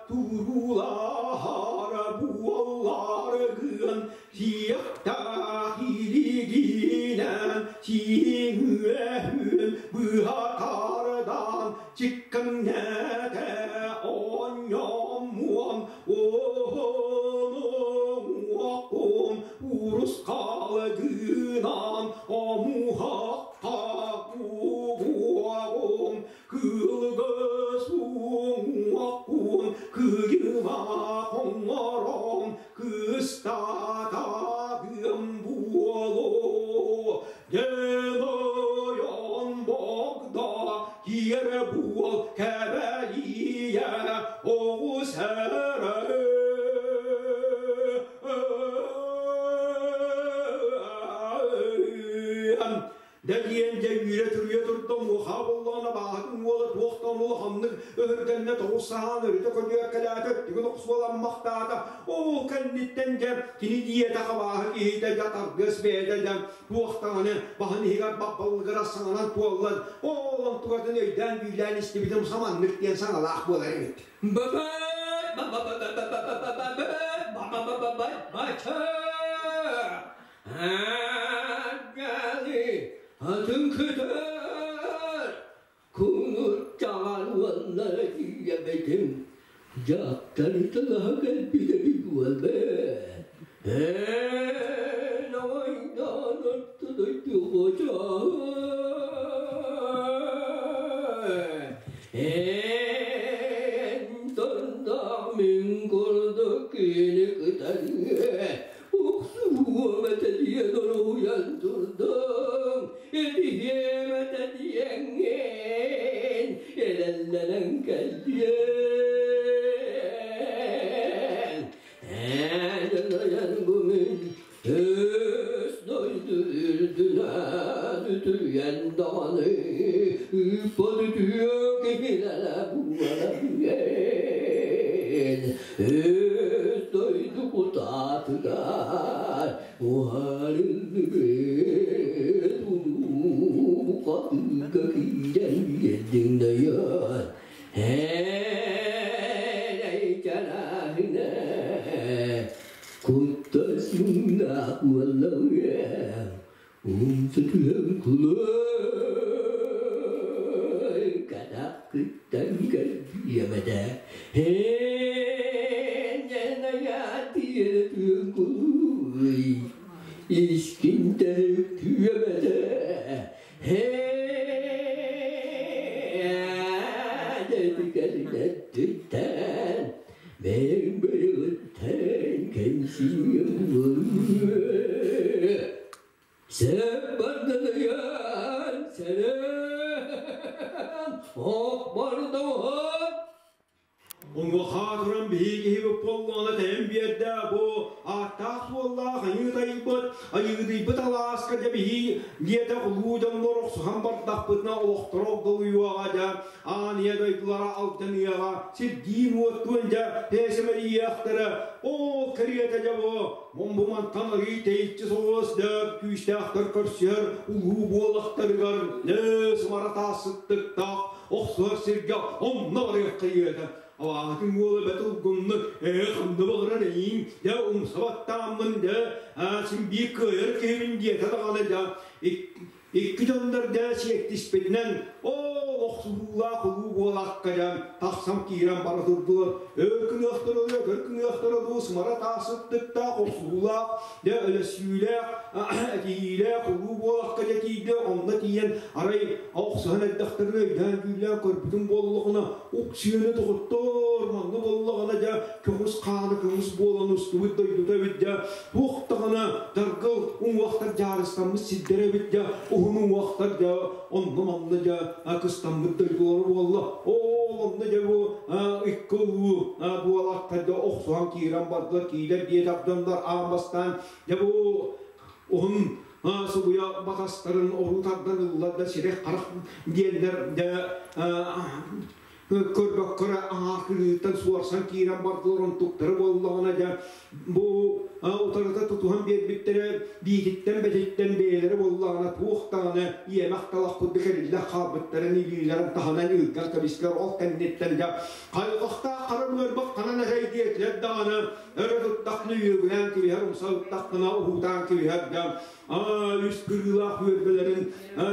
туруулаһар буолларгын сиэхтээх илигинэн сиҥүөһүн быһа тардан чиккэҥнэтэ оонньоммуом уоһун уҥуоххун. Урусхалыгынан омуһахха угуоҕум, кыылга суҥуохпун кыйыма хоҥорон кыстатагым буолуо. Дьэ, богдо киэрэ буол кэбэлиэ оҕус эрэ. Дэгиэн дьэ үүрэ түрүйэ турда муоха боллоона бааһытын уола туохтан улаханнык өһүргэннэ тоҕус саһаан өрүтэ көдүөккэлээтэ өттүгүн охсуоламмахтаата. Ол кэнниттэн дьэ кини диэтэ хабааһы киһитэ дьэ тардыас бэйэтэ дьэ туохтаҕаны баһын иһигэр баппаллыгыра саҥанан туоллан ол онтугатын өйдөөн бүүлээн истибитим саманнык диэн саҥалаах буолар эбит. Атын көтөр куҥурдаҕар уонна тиийэбитим дьахтар тылаһа кэлбитэ буолбэт эн ойноон орто дойду эн тордоох мин курдук кини кытары уксуһуом этэ диэн оруйан турдуҥ этиһиэм этэ диэҥҥин эрэллэнэн кэллиэн эн бу мин өс дойду үрдүнэн үтүрүйэн даҕаны ыыппат үтүө киһилэрэ буолан өс дойду кутаатыгар уһарыллыбыт улуу хатыыга киирэн биэрдиҥ дөйөн эй чарааһына куттасыҥнаах буоллаҕыам умса түһэн кулай кадаккыттан кэлбиэм этэ искин түөм этэ Sen bardalıyan сenen ок бардауһат Онуоха туран биһиги буоллаҕына тэйэн биэрдэ бу ааттаах-суоллаах айыы-тайбыт, айыыдыйбыт алааска дьэ биһи диэтэх улуу дьоннор охсуһан бардахпытына олохторо огдолуйуоҕа дьэ аан ийэ дойдулара алдьаныаҕа сирдиин-уоттуун дьэ тээсэмэрийиэхтэрэ ол кэриэтэ дьэ бу мумбумантан арыый тэйиччи соҕус дьэ күүстээхтэр көрсүһэр улуу буолахтарыгар дьэ сымара таассыттыктаах охсуһар сиргэ онно барыахха ийэтэ Абаатын уола бэт улгумнук ээ ханна баҕарар эйиин дьэ умса баттааммын дьэ син биир кыайар киһибин диэтэ даҕаны дьэ икки дьоннор дьэ сиэттиспитинэн оо охсуһуулаах улуу буолаакка дьэ тахсан киирэн бара турдулар өр кыныахтара өр кыныахтара дуу сымара таасыттыктаах охсуһуулаах дьэ өлөссүүлээх этиһиилээх улуу буолакка дьэ тиийдэ онно тиийэн арай охсуһан эрдэхтэринэ өйдөөн дьүүллээн көрбүтүм буоллаҕына уксүөнэ доҕоттоор манна буоллаҕына дьэ көҥүс хаана көҥүс буолан устубут дойдута эбит дьэ туох даҕаны даргыл уҥуохтар дьаарыстаммыт сирдэрэ эбит дьэ уһун уҥуохтар дьэ онно манна дьэ кыстаммыт дойдулара буолла ол онно дьэ бу икки улуу буолааттар дьэ охсуһан киирэн бардылар киилэр диэтэх дьоннор аан бастаан дьэ бу уһун субуйа батастарын оруу тардан ыллар да сирэх-харах диэннэр дьэ көрбөккө эрэ аҥаар кырыыттан суорсан киирэн бардылар онтуктара буоллаҕына дьэ бу утарыта тутуһан биэрбиттэрэ биититтэн бэтиттэн бэйэлэрэ буоллаҕына туох даҕаны иэмэх талах курдук эриллэн хаалбыттарын илиилэрин таһынан ыырган кэбистилэр ол кэнниттэн дьэ хайҕахтаах хара мыарбах ханан этэй диэтилэр даҕаны өрө туттахпына үөгүлээн кэбиһэр умса туттахпына уһуутаан кэбиһэр да үс кырыылаах үөрбэлэрин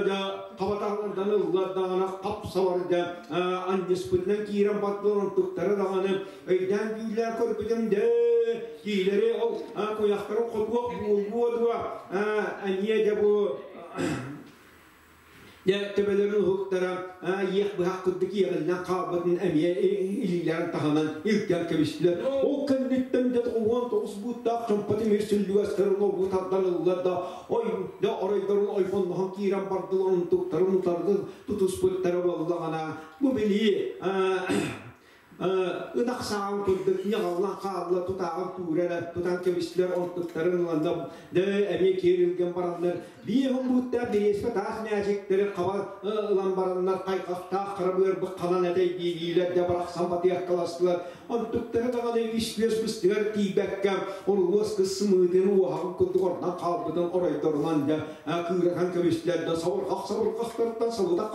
да Хабатаҕынан ыллар даҕаны хап-сабарда анньыспытынан киирэн бардылар онтуктара даҕаны өйдөөн түүлээн көрбүтүм дэ киилэри ол куйахтарын хотуох буолуо дуо эмиэ дьэ бу Дьэ, төбөлөрүн уһуктара иэх быһах курдук иэҕиллэн хаалбытын эмиэ илиилэрин таһынан илгэн кэбистилэр. Ол кэнниттэн дьэ 99 бууттаах чомпо тимир сүллүгэстэрин оргу тардан ыллар да, ой, дьэ оройдорун ойбонноһон киирэн бардылар, унтуктарын утарды тутуспуттара буоллаҕына, бу били ынах сааҕын курдук ньаҕаллан хаалла тутааҕын туура эрэ тутан кэбистилэр онтуктарын ыланна дэ эмиэ киэр илгэн бараннар биир хомбуттаах бириэспэ таас мээчиктэри хаба ылан бараннар хайҕахтаах хара быарбыт ханан этэй диилиилэр дэ барахсан батыаккаластылар онтуктары даҕаны үс күөс быстыгар тиийбэккэ орулуос кыс сымыытын уоһаҕын курдук ордон хаалбытын оройдорунан дэ кыыратан кэбистилэр да сабырҕах сабырҕахтарыттан сабыта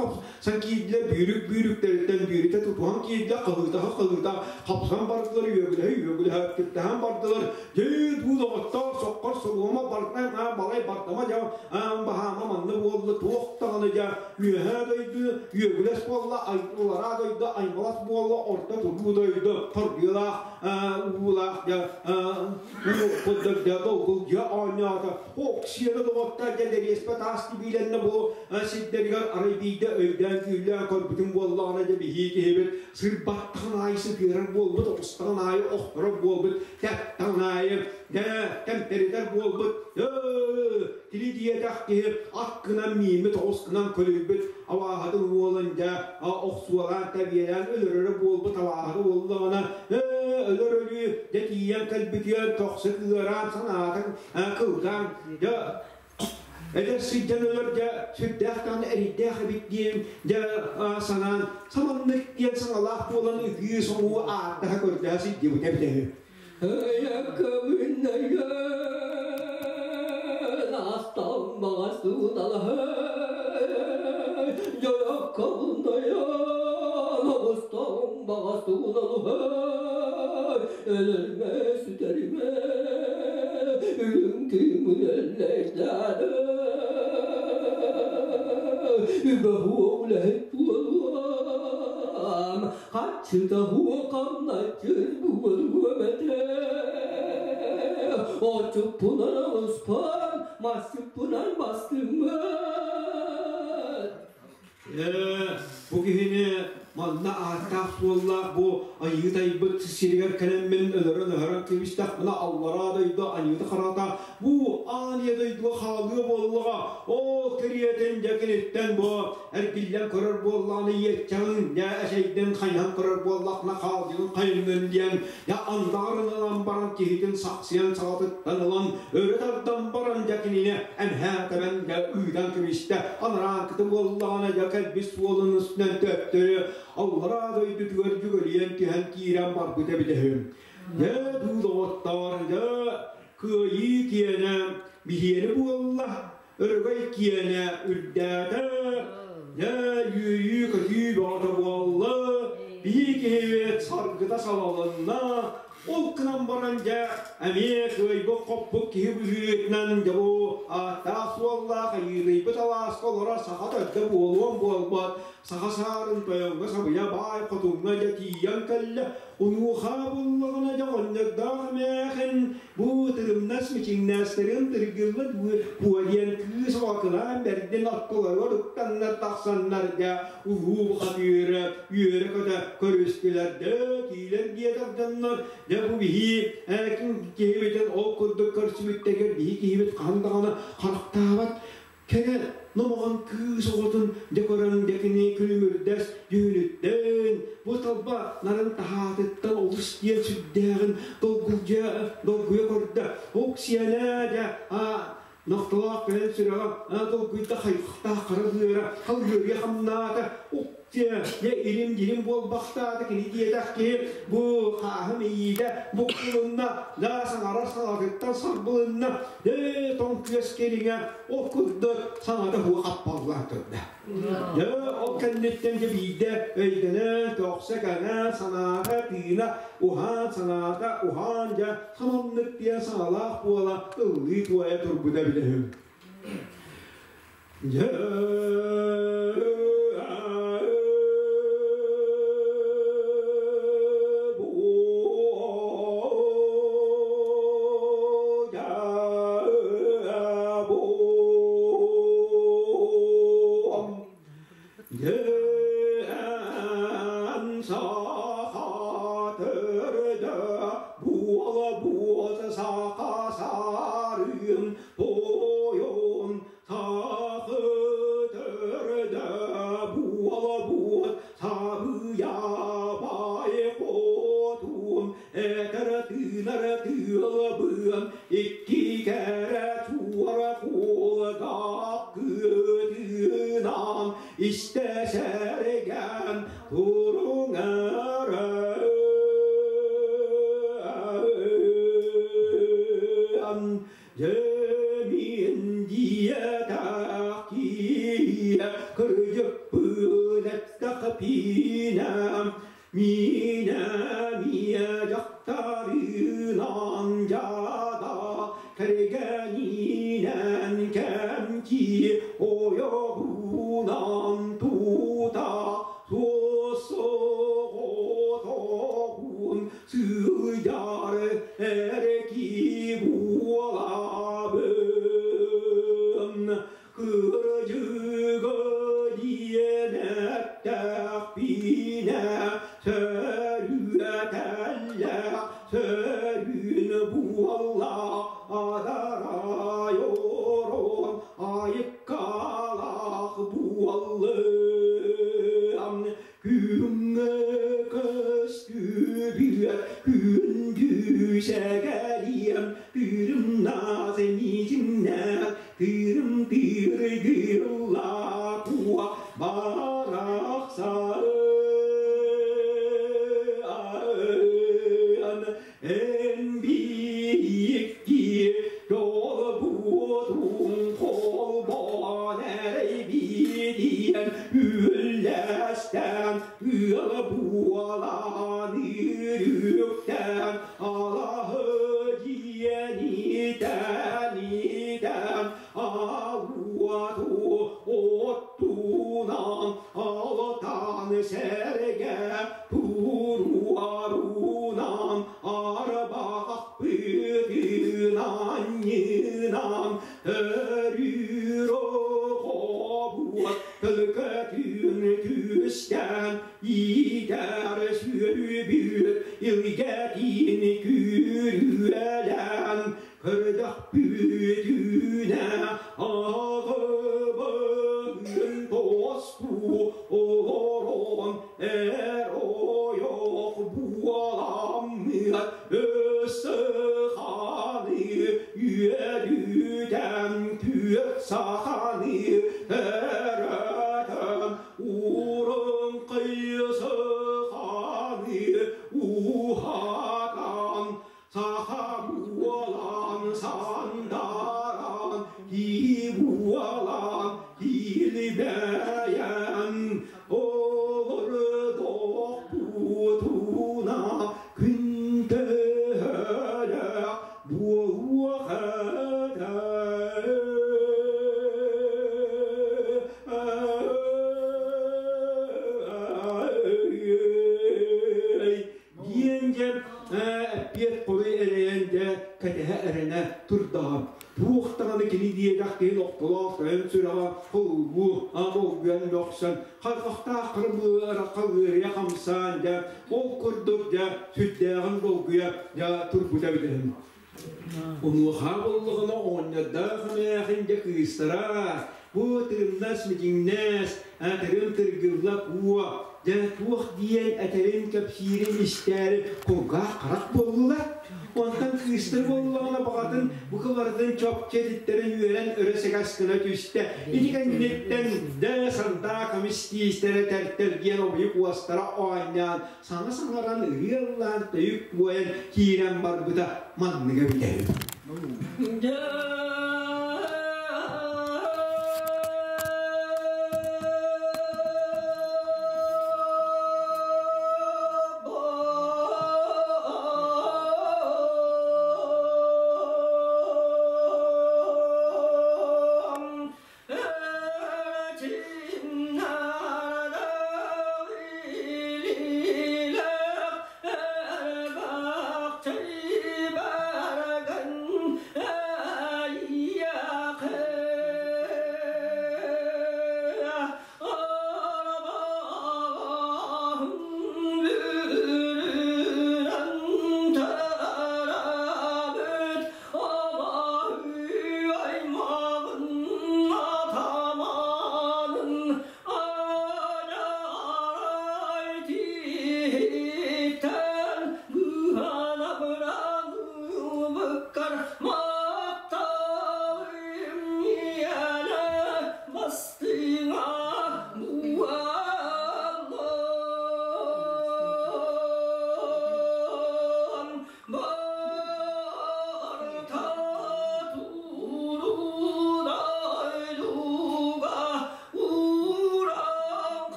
Сан киирдилэр бүүрүк бүүрүктэриттэн бүүрүтэ тутуһан киирдэ, хаһыытаһа хаһыыта хапсан бардылар, үөгүлэһэ үөгүлэһэ түптэһэн бардылар. Дьэ, дуу доҕоттоор, соккор солуома барда, балай бардама дьэ, баһаама манна буолла, туох даҕаны дьэ, үөһээ дойду үөгүлэс буолла, аллараа дойду аймалас буолла, орто туруу дойду торгуйалаах уулаах дьэ, курдук дьэ, долгулдьуйа оонньоото. Оксиэна доҕоттоор дьэ, дэриэспэ таас тибиилэннэ бу сирдэригэр арай биирдэ өйдөөн-түүллээн көрбүтүм буоллаҕына дьэ биһии киһибит сырбаттаҕын аайы сытыарар буолбут, оҕустаҕын аайы охторор буолбут, тэптэҕин аайы дьэ тэмтэритэр буолбут, тили диэтэх киһи ат гынан мииммит, оҕус гынан көлүйбүт абааһытын уолун дьэ охсуолаан тэбиэлээн өлөрөрө буолбут абааһыта буоллаҕына өлөр өлүү дьэ тиийэн кэлбитигэр көхсө кыараан санаатын кылгаан дьэ Эдэр сылдьан өлөргө сүрдээх даҕаны эрэйдээх эбит диэн дьэ санаан саманнык диэн саҥалаах буолан ытыы-соҥуу ааттаһа көрдөһө сылдьыбыта эбитэ үһү. Өлөрмө сүтэримэ үрүҥ күҥүн өллөйдөөнө үбэ хуо үлэһит буолуом хаччыта хуо хамначчыр буолуом этэ очуппунан оҕуспан масчыппынан бастыммын. Ээ, бу киһини манна ааттаах-суоллаах бу айыы тайбыт сиригэр кэлэммин өлөрөн-өһөрөн кэбистэхпинэ аллараа дойду аньыыта-харата бу аан ийэ дойдуга хаалыа буоллаҕа. Ол кэриэтин дьэ киниттэн бу эргиллэн көрөр буоллаҕына иэччэҕиҥ дьэ эчэйдин хайыһан көрөр буоллаххына хаалдьыгын хайыҥҥын диэн дьэ андаҕарын ылан баран киһитин сахсыйан саҕатыттан ылан өрө тардан баран дьэ кинини эмһээ тэбэн дьэ ыытан кэбистэ анараакыты буоллаҕына дьэ кэлбит суолун үстүнэн төптөрү аллараа дойдутугар дьүгүрүйэн түһэн киирэн барбыт эбитэ үһү. Дьэ дуу доҕоттоор, дьэ кыайыы киэнэ биһиэнэ буолла, өрөгөй киэнэ үрдээтэ, дьэ үөрүү-көтүү бөҕөтө буолла, биһи киһибит саргыта салалынна, ол гынан баран дьэ эмиэ кыайбыт-хоппут киһи быһыытынан дьэ бу ааттаах-суоллаах айыыныйбыт алааска олорор саха төрдө буолуон буолбат саха саарын тойоҥҥо сабыйа баай хотуҥҥа дьэ тиийэн кэллэ. Онуоха буллаҕына дьэ оҕонньордоох эмээхин бу тырымнас мичиҥнээстэрин тыргыллыт куо диэн кыыс оҕокылаан бэрдин ортолоругар уктаннар тахсаннар дьэ улуу бухатыыры үөрэ-көтө көрүстүлэр дэ киилэр диэтэх дьоннор дьэ бу биһи киһибитин ол курдук көрсүбүттэригэр биһи киһибит хаһан даҕаны харахтаабат Кэрэ номоҕон кыыс оҕотун дьэ көрөн дьэ кини күлүмүрдэс дьүһүнүттэн, бу талба нарын таһаатыттан олус диэн сүрдээҕин долгуйа долгуйа көрдө. Оксиэнэ дьэ нохтолоох кэлэн сүрэҕэ долгуйда хайҕахтаах хара быара халгыарыйа хамнаата. Дьэ илим-дьилим буолбахтаата кини диэтэх киһи бу хааһым иигэ буккулунна, да саҥарар саҥатыттан сарбылынна, дьэ тоҥ күөс кэриҥэ ол курдук саҥата һуох аппаллаан турда. Дьэ ол кэнниттэн дьэ биирдэ өйдөнөн, көхсө кэҥээн, санаата тыына уһаан, санаата уһаан дьэ хаманнык диэн саҥалаах буола ыллыы туойа турбута эбитэ үһү.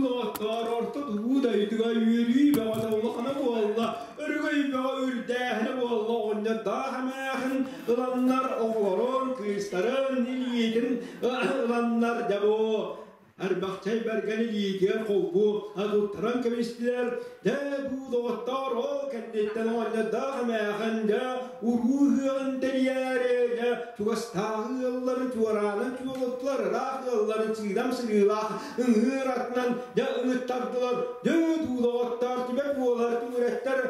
Доҕоттоор, орто тугуу дойдуга үөрүү бөҕөтө улахана буолла, өрүгөй бөҕө үрдээһинэ буолла. Оҕонньордоох эмээхин ыланнар оҕолорун, кыыстарын илиитин ыланнар дьэ бу Эрбэхчэй бэргэн илиитигэр холбуу туттаран кэбистилэр. Дьэ, бу доҕоттоор, ол кэнниттэн оҕонньордоох эмээхин дьэ уруу ыһыаҕын тэрийээри дьэ чугастааҕы ыалларын чуораанан чуолуттулар, ыраах ыалларын сыыдам сырыылаах ыҥыыр атынан дьэ ыҥыттардылар. Дьэ, дуу доҕоттоор, түбэ буолар түҥүрэттэр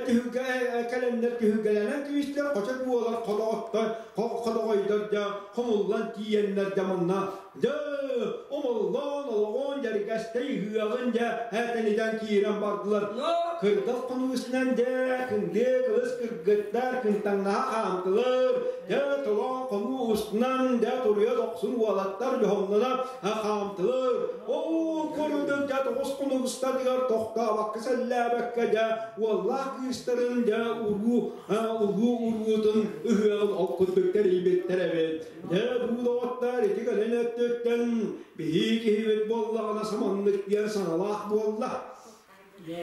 түһүлгэ кэлэннэр түһүлгэлэнэн кэбистилэр, хочо буолар ходоҕоттор, ходоҕойдор дьэ хомуллан тиийэннэр дьэ манна дьэ, омоллоон олоҕун дьэргэстэй ыһыаҕын дьэ этэнитэн киирэн бардылар. Кырдал хонуусунан дьэ кындыы кылыс кыргыттар кынтаҥнаһа хаамтылар. Дьэ толоон хонуу устунан дьэ туруйа дохсун уолаттар дьоһуннана хаамтылар. Ол курдук дьэ тоҕус хонугустарыгар тохтообокко сэллээбэккэ дьэ уоллаах кыыстарын дьэ уруу улуу уруутун ыһыаҕын ол курдук тэрийбиттэр эбит. Дьэ, бу доҕоттоор, ити кэлин өттүттэн биһии киһибит буоллаҕына саманнык диэн саҥалаах буолла. Дьэ,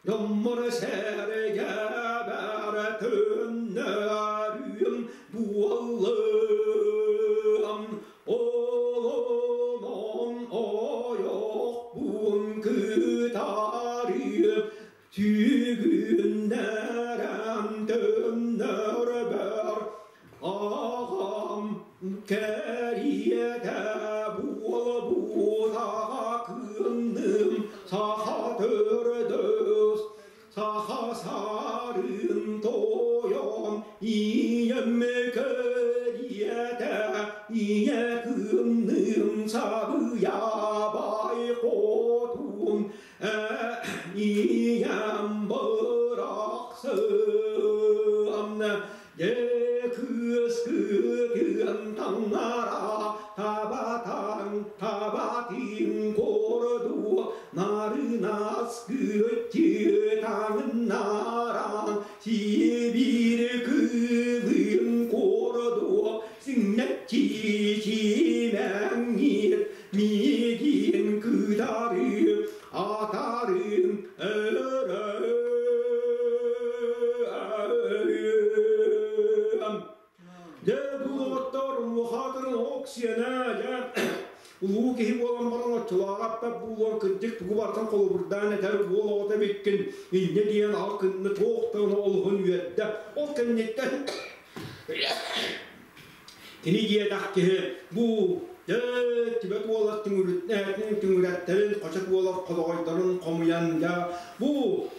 Дьоммор сэргэ бара төннөрүм буоллам, олонон ойохпун кытарыым, сүгүннэрэн төннөрбөр аҕам кэриэтэ буолбута кынным саха төрдөс саха сарын тойон ийэм кэриэтэ ийэ кынным сабыябай хотун ийэм бырахсым кыыс кыытыан таҥнара табатаҥ табатын корду нарынас кыттыытаҥыннаран сибиир кыылын корду сиҥнэччи симэҥҥир миигин кытары атарым. Улуу киһи буолан баран оччолооҕу аппат буолуон кырдьык тугу барытын холобурдаан этэр уол оҕото эбиккин, инньэ диэн аҕа кынна туох да олуһун үөрдэ. Ол кэнниттэн кини диэтэх киһи бу дьэ Тибет уолар түҥүрэттэрин, хочот уолар холоҕойдорун хомуйан дьэ бу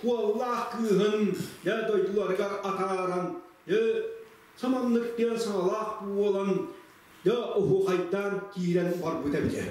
уоллаах кыыһын дьэ дойдуларыгар атааран дьэ саманнык диэн саҥалаах буолан дьэ оһуохайдаан киирэн барбыта эбитэ.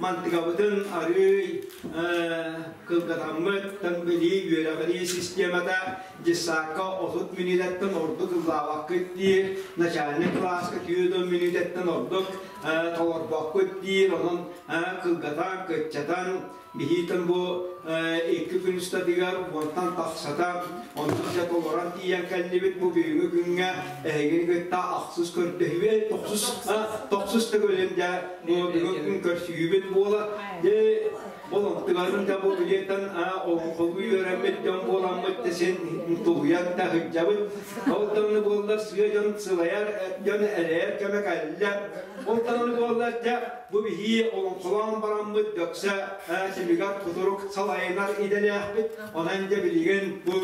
Мантыкабытын арыый кылгатаммыт, тан билии үөрэҕирии системата дьыссаакка 30 мүнүүтэттэн ордук ыллаабаккыт диир, начальник кылааска 40 мүнүүтэттэн ордук толорбоккут диир, онон кылгатан, кыччатан, биһиитин бу 2 күн устатыгар уонтан тахсата, онтон дьэ толорон тиийэн кэллибит. Бу бүгүҥҥү күҥҥэ эһигини кытта ахсыс көрдөһүбүт, тохсус төгүлүн дьэ бу бүгүн күн көрсүһүүбүт буола. Дьэ ол онтугарын да бу билиэтэн олоҥхолуу үөрэммит дьон буоламмыт да син тулуйан да сылдьабыт. Ол даҕаны буоллар сыа дьон сылайар дьон элэйэр кэмэ кэллэ. Ол даҕаны буоллар дьэ бу биһии олоҥхолоон бараммыт дөксө симигэр кутурук салайынар идэлээхпит. Онон дьэ билигин бу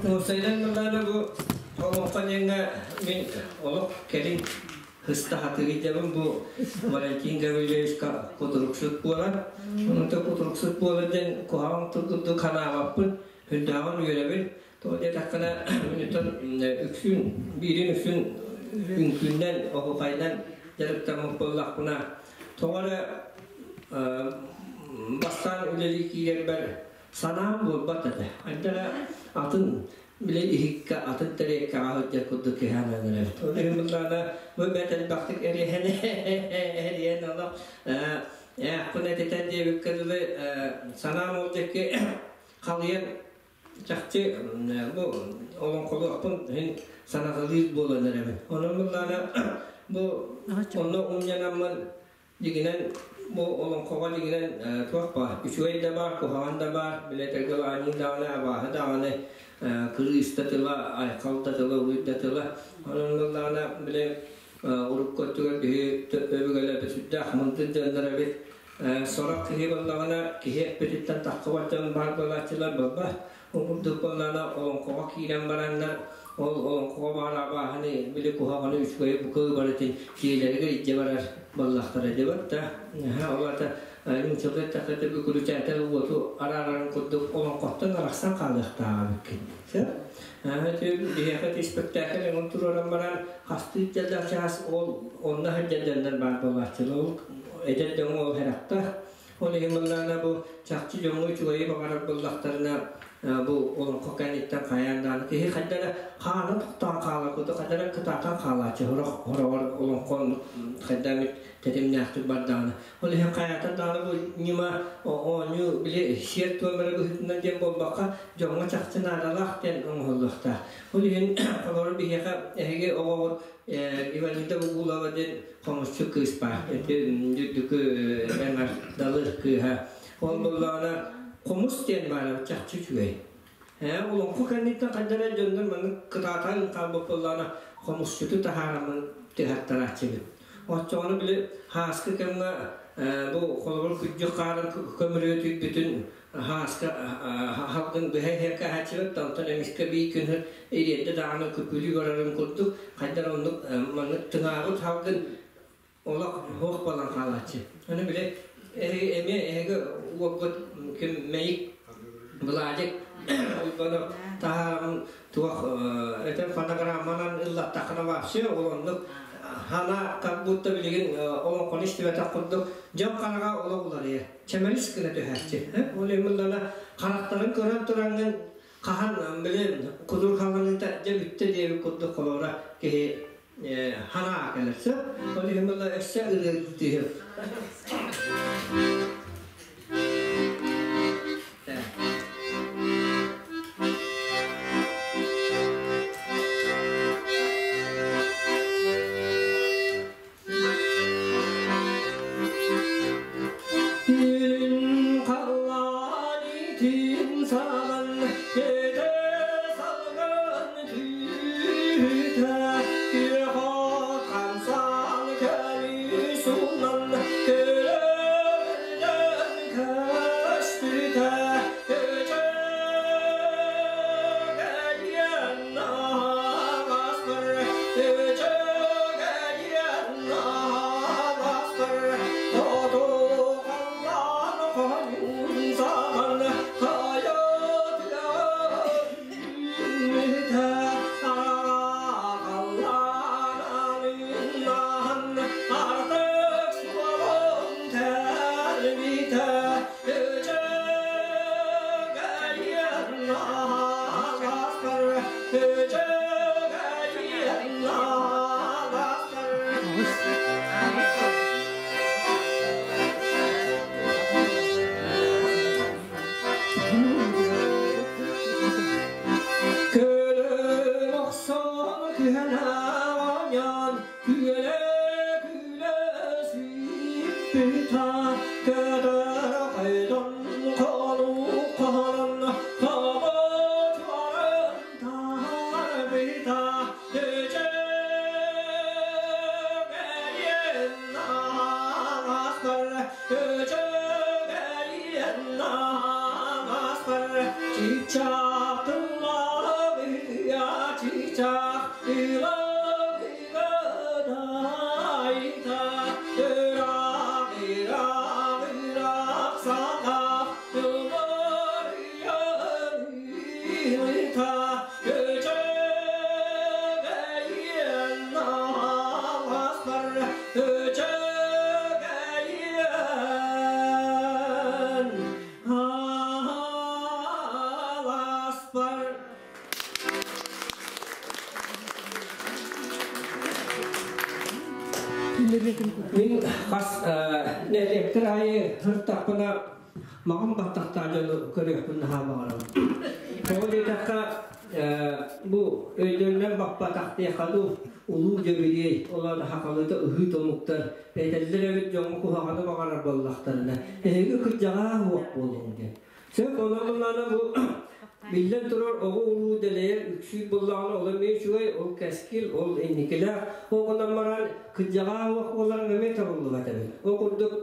Уопсайынан ыллаана бу олоххо диэҥҥэ мин олох кэлин ыстаһатыгыйдабын бу Валентин Гаврильевичка кутуруксут буолар. Онон кутуруксут буолар диэн куһаҕан курдук ханаабаппын, үрдээҕин үөрэбин. Тоҕо диэтэххинэ, минутан үксүн, биирин үксүн үҥкүүнэн, оһуохайынан дьарыктаммыт буоллахпына, тоҕо эрэ бастаан үлэлии киирэрбэр санаам буолбат этэ. Ардара атын били иһиккэ атын тэриэккэҕэ сылдьар курдук киһи ананар эбит. Ол иһин буллаҕына бу бэрт элбэхтик эриэһэн эриэн олох ээхпин этитэн диэбиккэ дылы санаам ол диэки халыйан чахчы бу олоҥхолуохпун иһин санаталыыр буолан эрэбин. Онон буллаҕына бу онно умньанаммын дьиҥинэн бу олоҥхоҕо дьиҥинэн туох баар үчүгэй да баар, куһаҕан да баар, билэтэргэ аанньык даҕаны, абааһы даҕаны, кырыыс да тыла, айхал да тыла, уруй да тыла. Онон буоллаҕына били урукку өттүгэр биһи өбүгэлэрбит сүрдээх мындыр дьоннор эбит. Сорох киһи буоллаҕына киһи эппититтэн таххыбат дьон баар буолааччылар буолбат. Ол курдук буоллаҕына олоҥхоҕо киирэн бараннар ол олоҥхоҕо баар абааһыны били куһаҕаны үчүгэйи бука барытын дьиэлэригэр илдьэ барар буоллахтара дебат да ол аата нууччалыы эттэххэ бүкүрүчээтэл уоту араарарын курдук олоҥхоттон арахсан хаалыахтааҕа эбиккин сөп биһиэхэ ити спектакль эҥин туруоран баран хастыы да чаас ол онно сылдьар дьоннор баар буолааччылар ол эдэр дьоҥҥо ол харахтаах. Ол иһин буоллаҕына бу чахчы дьоҥҥо үчүгэйи баҕарар буоллахтарына бу олоҥхо кэнниттэн хайаан даҕаны киһи хайда эрэ хаана тохтоон хаалар курдук хайда эрэ кытаатан хаалааччы сорох хороҕор олоҥхо хайда эмит тэтимнээхтик бардаҕына. Ол иһин хайаатар даҕаны бу ньыма оонньуу били сиэр-туом эрэ быһыытынан диэн буолбакка дьоҥҥо чахчы наадалаах диэн оҥоһуллуохтаах. Ол иһин холобур биһиэхэ эһиги оҕоҕут Иванида Бугулова диэн хомусчу кыыс баар. Ити үрдүкү эҥэр Далыр кыыһа. Ол буоллаҕына хомус диэн баара чахчы үчүгэй. Олоҥхо кэнниттэн хайдах эрэ дьоннор маннык кытаатан хаалбыт буоллаҕына, хомусчуту таһаараммын тыһаттарааччыбын. Оччоҕуна били һааскы кэмҥэ бу холобур күрдьүк хаарын көмүрүөтүйбүтүн һааска халгын быһа иһэр каһааччыбыт, онтон эмискэ биир күн ириэрдэ даҕаны күпүлүү барарын курдук, хайдах оннук маннык тыҥаабыт халгын олох суох буолан хаалааччы. Аны били эмиэ эһиги уолгут ким Мэйик Владик Уйбанов таһааран туох этэн фонограмманан ыллаттаххына вообще ол оннук хана как будто билигин олоҥхону истибэтэх курдук дьон хараҕа олох уларыйар. Чэмэлис гына түһээччи. Ол имиллана харахтарын көрөн тураҥҥын хаһан били кудур халаныыта дьэ бүттэ диэбит курдук холобура киһи ханаа кэлэр сөп. Ол иһин буолла өссө ырыа Күн халлаан итин салан этэ салган түүтэ күөх от хамсаан кэлии суллан көлөмүнэн көстүтэ Үчүгэйиэн аһаҕастыр, үчүгэйиэн аһаҕастыр, хоту халлаан хойуун саҕан хайа үүммүтэ, халлаан аанын артык суолун тэлбитэ, үчүгэйиэн аһаҕастыр, үчүгэйиэн аһаҕастыр. Көлө охсон күһэн оонньоон, күөлэ-күлэ сүүппүтэ, көтөр хонуу хонон, хобочуорун таарбыта, үчүгэйин аҕаспар, үчүгэйин аҕаспар, чыычаах тыллаабыа, чыычаах ылабыга дайта, ыраах, ыраах, ыраах саҕах, ыларыйа үчүгэйин аҕаспар, үчүгэйин аҕаспар. Мин хас нэһилиэктэр аайы сырыттахпына маҕан баттахтаах дьону көрүөхпүн наһаа баҕарабын. Тоҕо диэтэххэ, бу өйдөрүнэн баппатах диэххэ дуу, улуу дьөбүлүөй, олор хахалыта ыһыы томуктар этэллэр эбит дьоҥҥо куһаҕаны баҕарар буоллахтарына, эһиги кырдьаҕаа уох буолуҥ диэн. Сөп, онон ыллаана бу биллэн турар оҕо уруу дэлэйэр үксүүр буоллаҕына ол эмиэ үчүгэй, ол кэскил, ол инникилээх. Ол гынан баран кырдьаҕаа уох буоларын эмиэ табыллыбат эбит. Ол курдук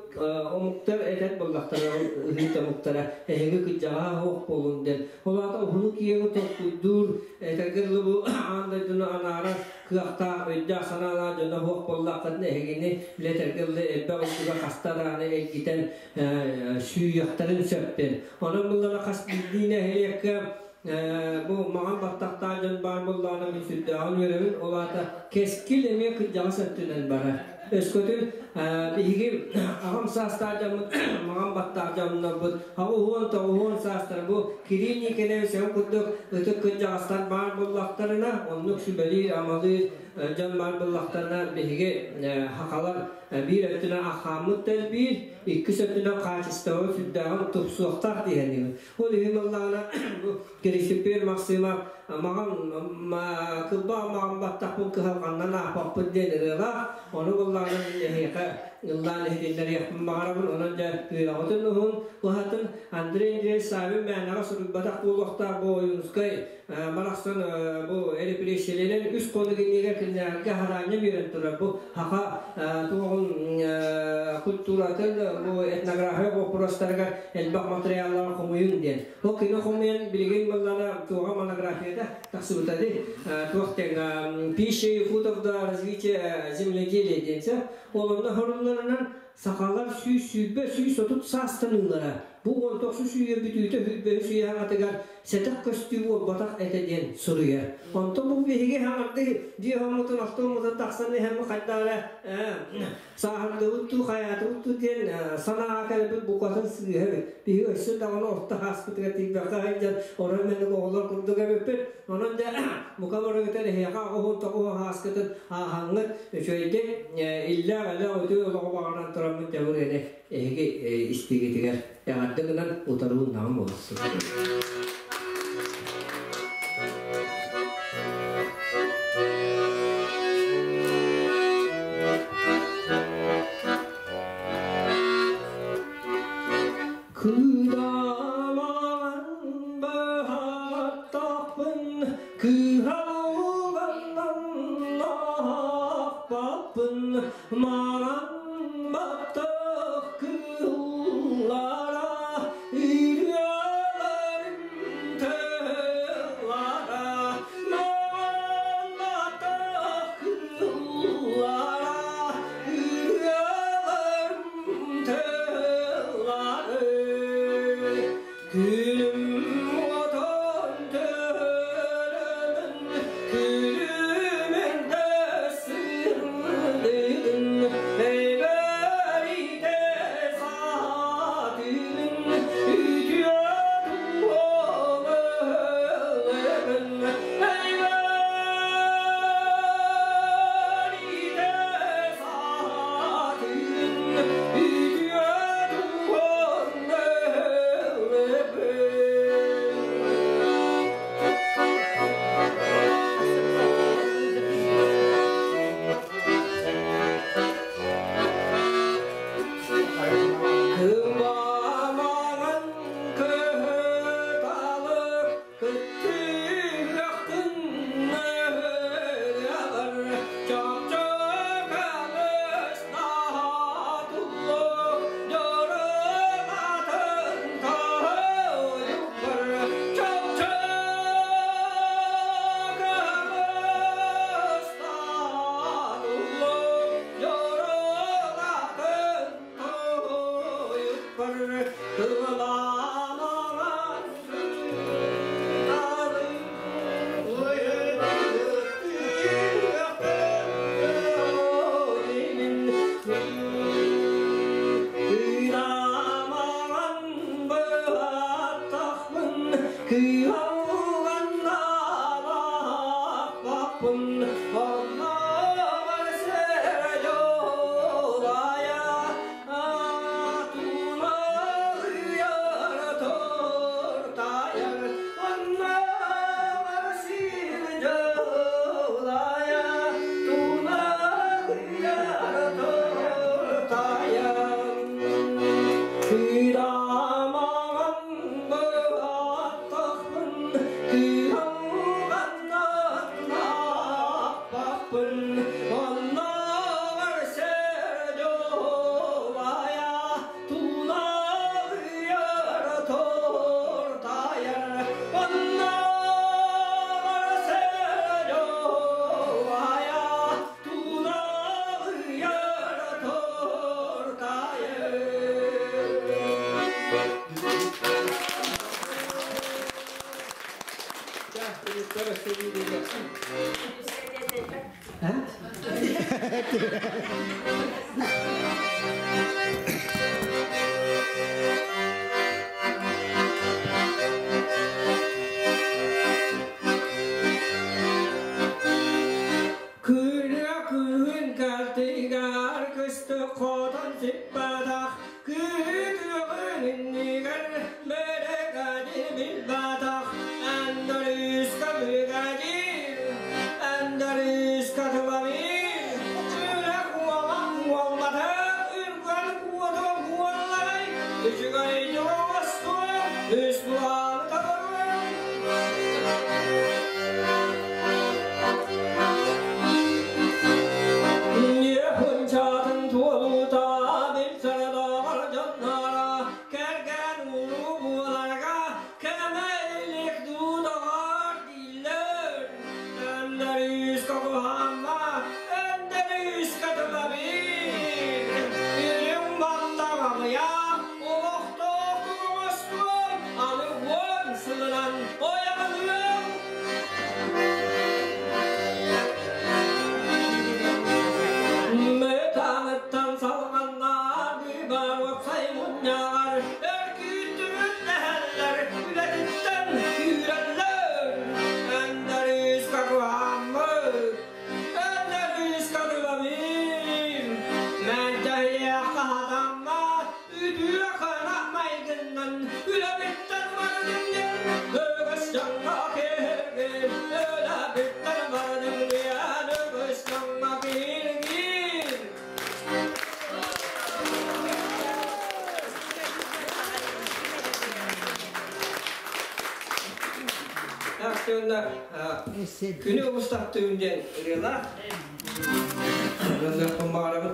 омуктар этэр буоллахтара, ол ыһыыт омуктара эһиги кырдьаҕаа уох буолуҥ диэн. Ол аата уһуну киэҥи толкуйдуур, этэргэ дылы бу аан дойдуну анаарар кыахтаах, өйдөөх санаалаах дьоно уох буоллаххытына эһигини билэтэргэ дылы элбэх өттүгэр хаста даҕаны эргитэн сүүйүөхтэрин сөп диэн. Онон буллара хас биирдии нэһилиэккэ бу маҕан баттахтаах дьон баар буоллаҕына мин сүрдээҕин үөрэбин. Ол аата кэскил эмиэ кырдьаҕас өттүнэн барар. Өскөтүн биһиги аҕам саастаах дьоммут, маҕан баттаах дьоннорбут 89 саастара бу Кирилл Николаевич курдук ытык кырдьаҕастар баар буоллахтарына, оннук сүбэлиир, амалыыр дьон баар буоллахтарына биһиги хахалар биир өттүнэн ахааммыт да элбиир, иккис өттүнэн хаачыстыбабыт сүрдээҕин тупсуохтаах диэһэниибин. Ол иһин ыллаҕына бу Кирисипиэр Максимов маҕан кылбаа маҕан баттахпын кыһалҕаннан аахпаппын диэн ырыалаах, ону буллаҕына мин эһиэхэ Ыллаан иһитиннэриэхпин баҕарабын. Онон дьэ үөҕүтүн уһун уһатын Андрей Андреевич Саввин мээнэҕэ суруйбатах буолуохтаах бу Ойуунускай барахсан бу репрессиялэнэн үс хонук иннигэр кинилэргэ хараанньа биэрэн турар бу саха туоҕун культуратын бу этнография боппуруостарыгар элбэх материаллары хомуйун диэн. Ол кини хомуйан билигин баллана туоҕа монографията тахсыбыта ди туох диэн «Пища якутов до развития земледелия» диэн сэ. Ол онно хорулларынан сахалар 120, 130 саастаныылара бу 19 үйэ бүтүүтэ хүрбөһүс үйэ хаҥатыгар сэтэх көстүү буолбатах этэ диэн суруйар. Онтон бу биһиги хаҥарды дьиэ хоммутун автомутун тахсан иһэн хайдаара сааһырдыбыт туу хайаатыбыт туу диэн санааҕа кэлбит букатын сыыһа эбит. Биһиги өссө даҕаны орто ааспытыгар тиийбэххэ сылдьан орой мэник оҕолор курдук эбиппит. Онон дьэ бука барыгытын эһиэхэ 89 ааскытын ааһаҥҥыт үчүгэйдик иллээх элэх үтүө олоҕу баҕаран тураммын дьабыр эни эһиги истигитигэр эҕэрдэ гынан утаруун наҕым буолсун. Кыдамаан быһаттахпын кыһалҕаннан аахпаппын маҥан баттах кыыллара ырыаларым тыллара маҥан баттах кыыллара ырыаларым тыллары Күнүм отон төрөмүн күлүмүндэ сырдыгын эйбэрите саатыгын үтүө туоҕын эйбэрите саатыгын үтүө туоҕын. Кымамаҕан кыһыталык кыттыахтын ырыалар чопчокалыс наһатуллу дьоругатын тоһуйуппар чопчокалыс наһатуллу дьоругатын тоһуйуппар кымамаҕан кыһыталык Кырамаҕан быһаттахпын, кыһалҕаннаабаппын, оннооҕор сэрэ-дьолайа, атуналыйар тортайар, оннооҕор сир-дьолайа, туналыйар тортайар. Кырамаҕан быһаттахпын, кыһалҕаннаабаппын, оннооҕор сэр-дьолайа, туналыйар тортайар, оннооҕор сэр-дьолайа, туналыйар тортайар. Ha? Күрэ күн кэлтигэр көстө хотон сиппатах күтүгүн иннигэр бэрэкэди билбатах Андырыска бригадир Андырыска тылабир Үрэх уолан уолбатах гынна күнү олус таптыыбын диэн ырыалаах. Ырыалыахпын баҕарабын.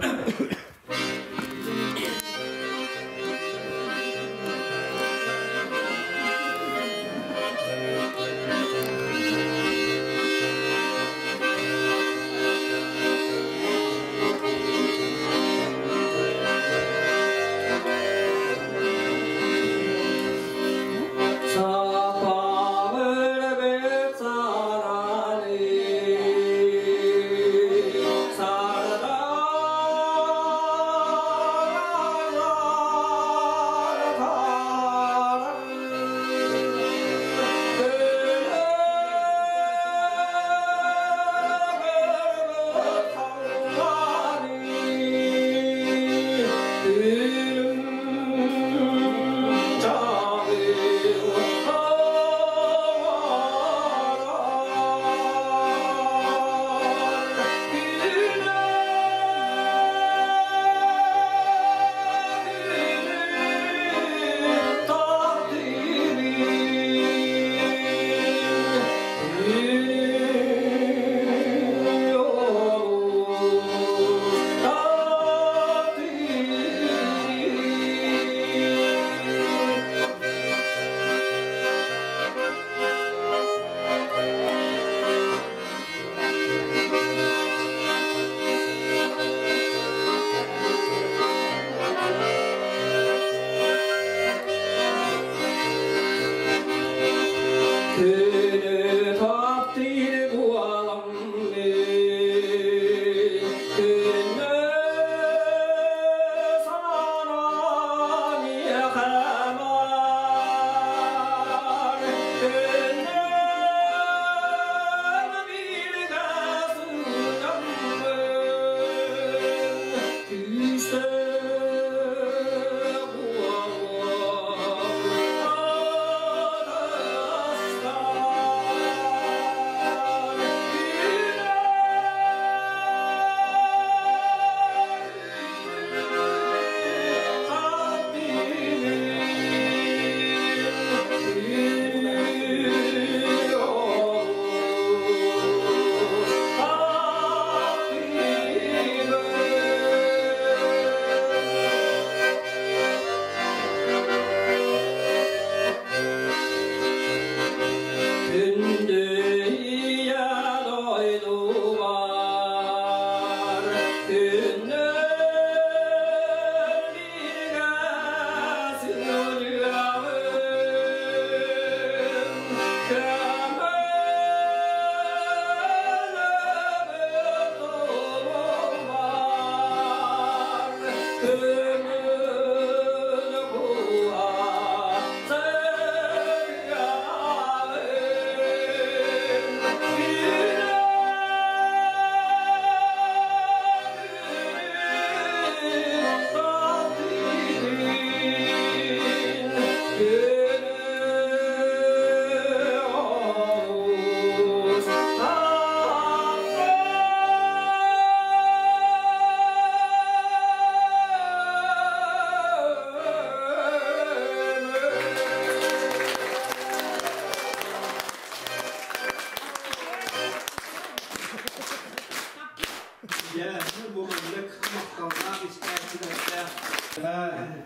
Дьэ, бу маннык махталлаах истээччилэрдээх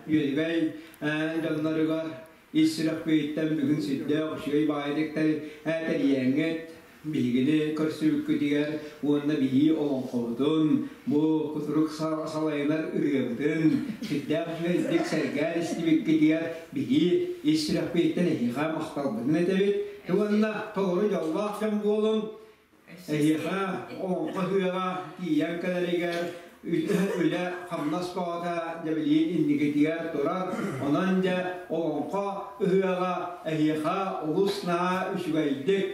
үөрүгэй дьонноругар ис сүрэхпититтэн бүгүн сүрдээх үчүгэй баайдык тэрийээҥҥит биһигини көрсүбүккүтүгэр уонна биһии олоҥхобутун бу кутурук салайынар ырыабытын сүрдээх үчүгэйдик сэргээн истибиккитигэр биһии ис сүрэхпититтэн эһиэхэ махталбытын этэбит уонна толору дьоллоох дьон буолуҥ. Эһиэхэ олоҥхо ыһыаҕа тиийэн кэлэригэр үлэ-хамнас бөҕөтө дьэбилиин инникитигэр турар. Онон дьэ олоҥхо ыһыаҕа эһиэхэ олус наһаа үчүгэйдик,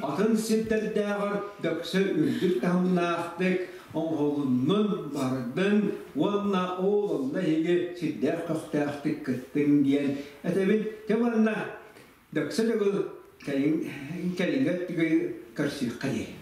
атын сирдэрдээҕэр дөксө үрдүк таһымнаахтык оҥоһулуннун, бардын уонна ол онно эһиги сирдээх көхтөөхтүк кыттыҥ диэн этэбин. Дьэ уонна дөксө төгүл кэлиҥҥэ өттүгэр көрсүөххэ диэри.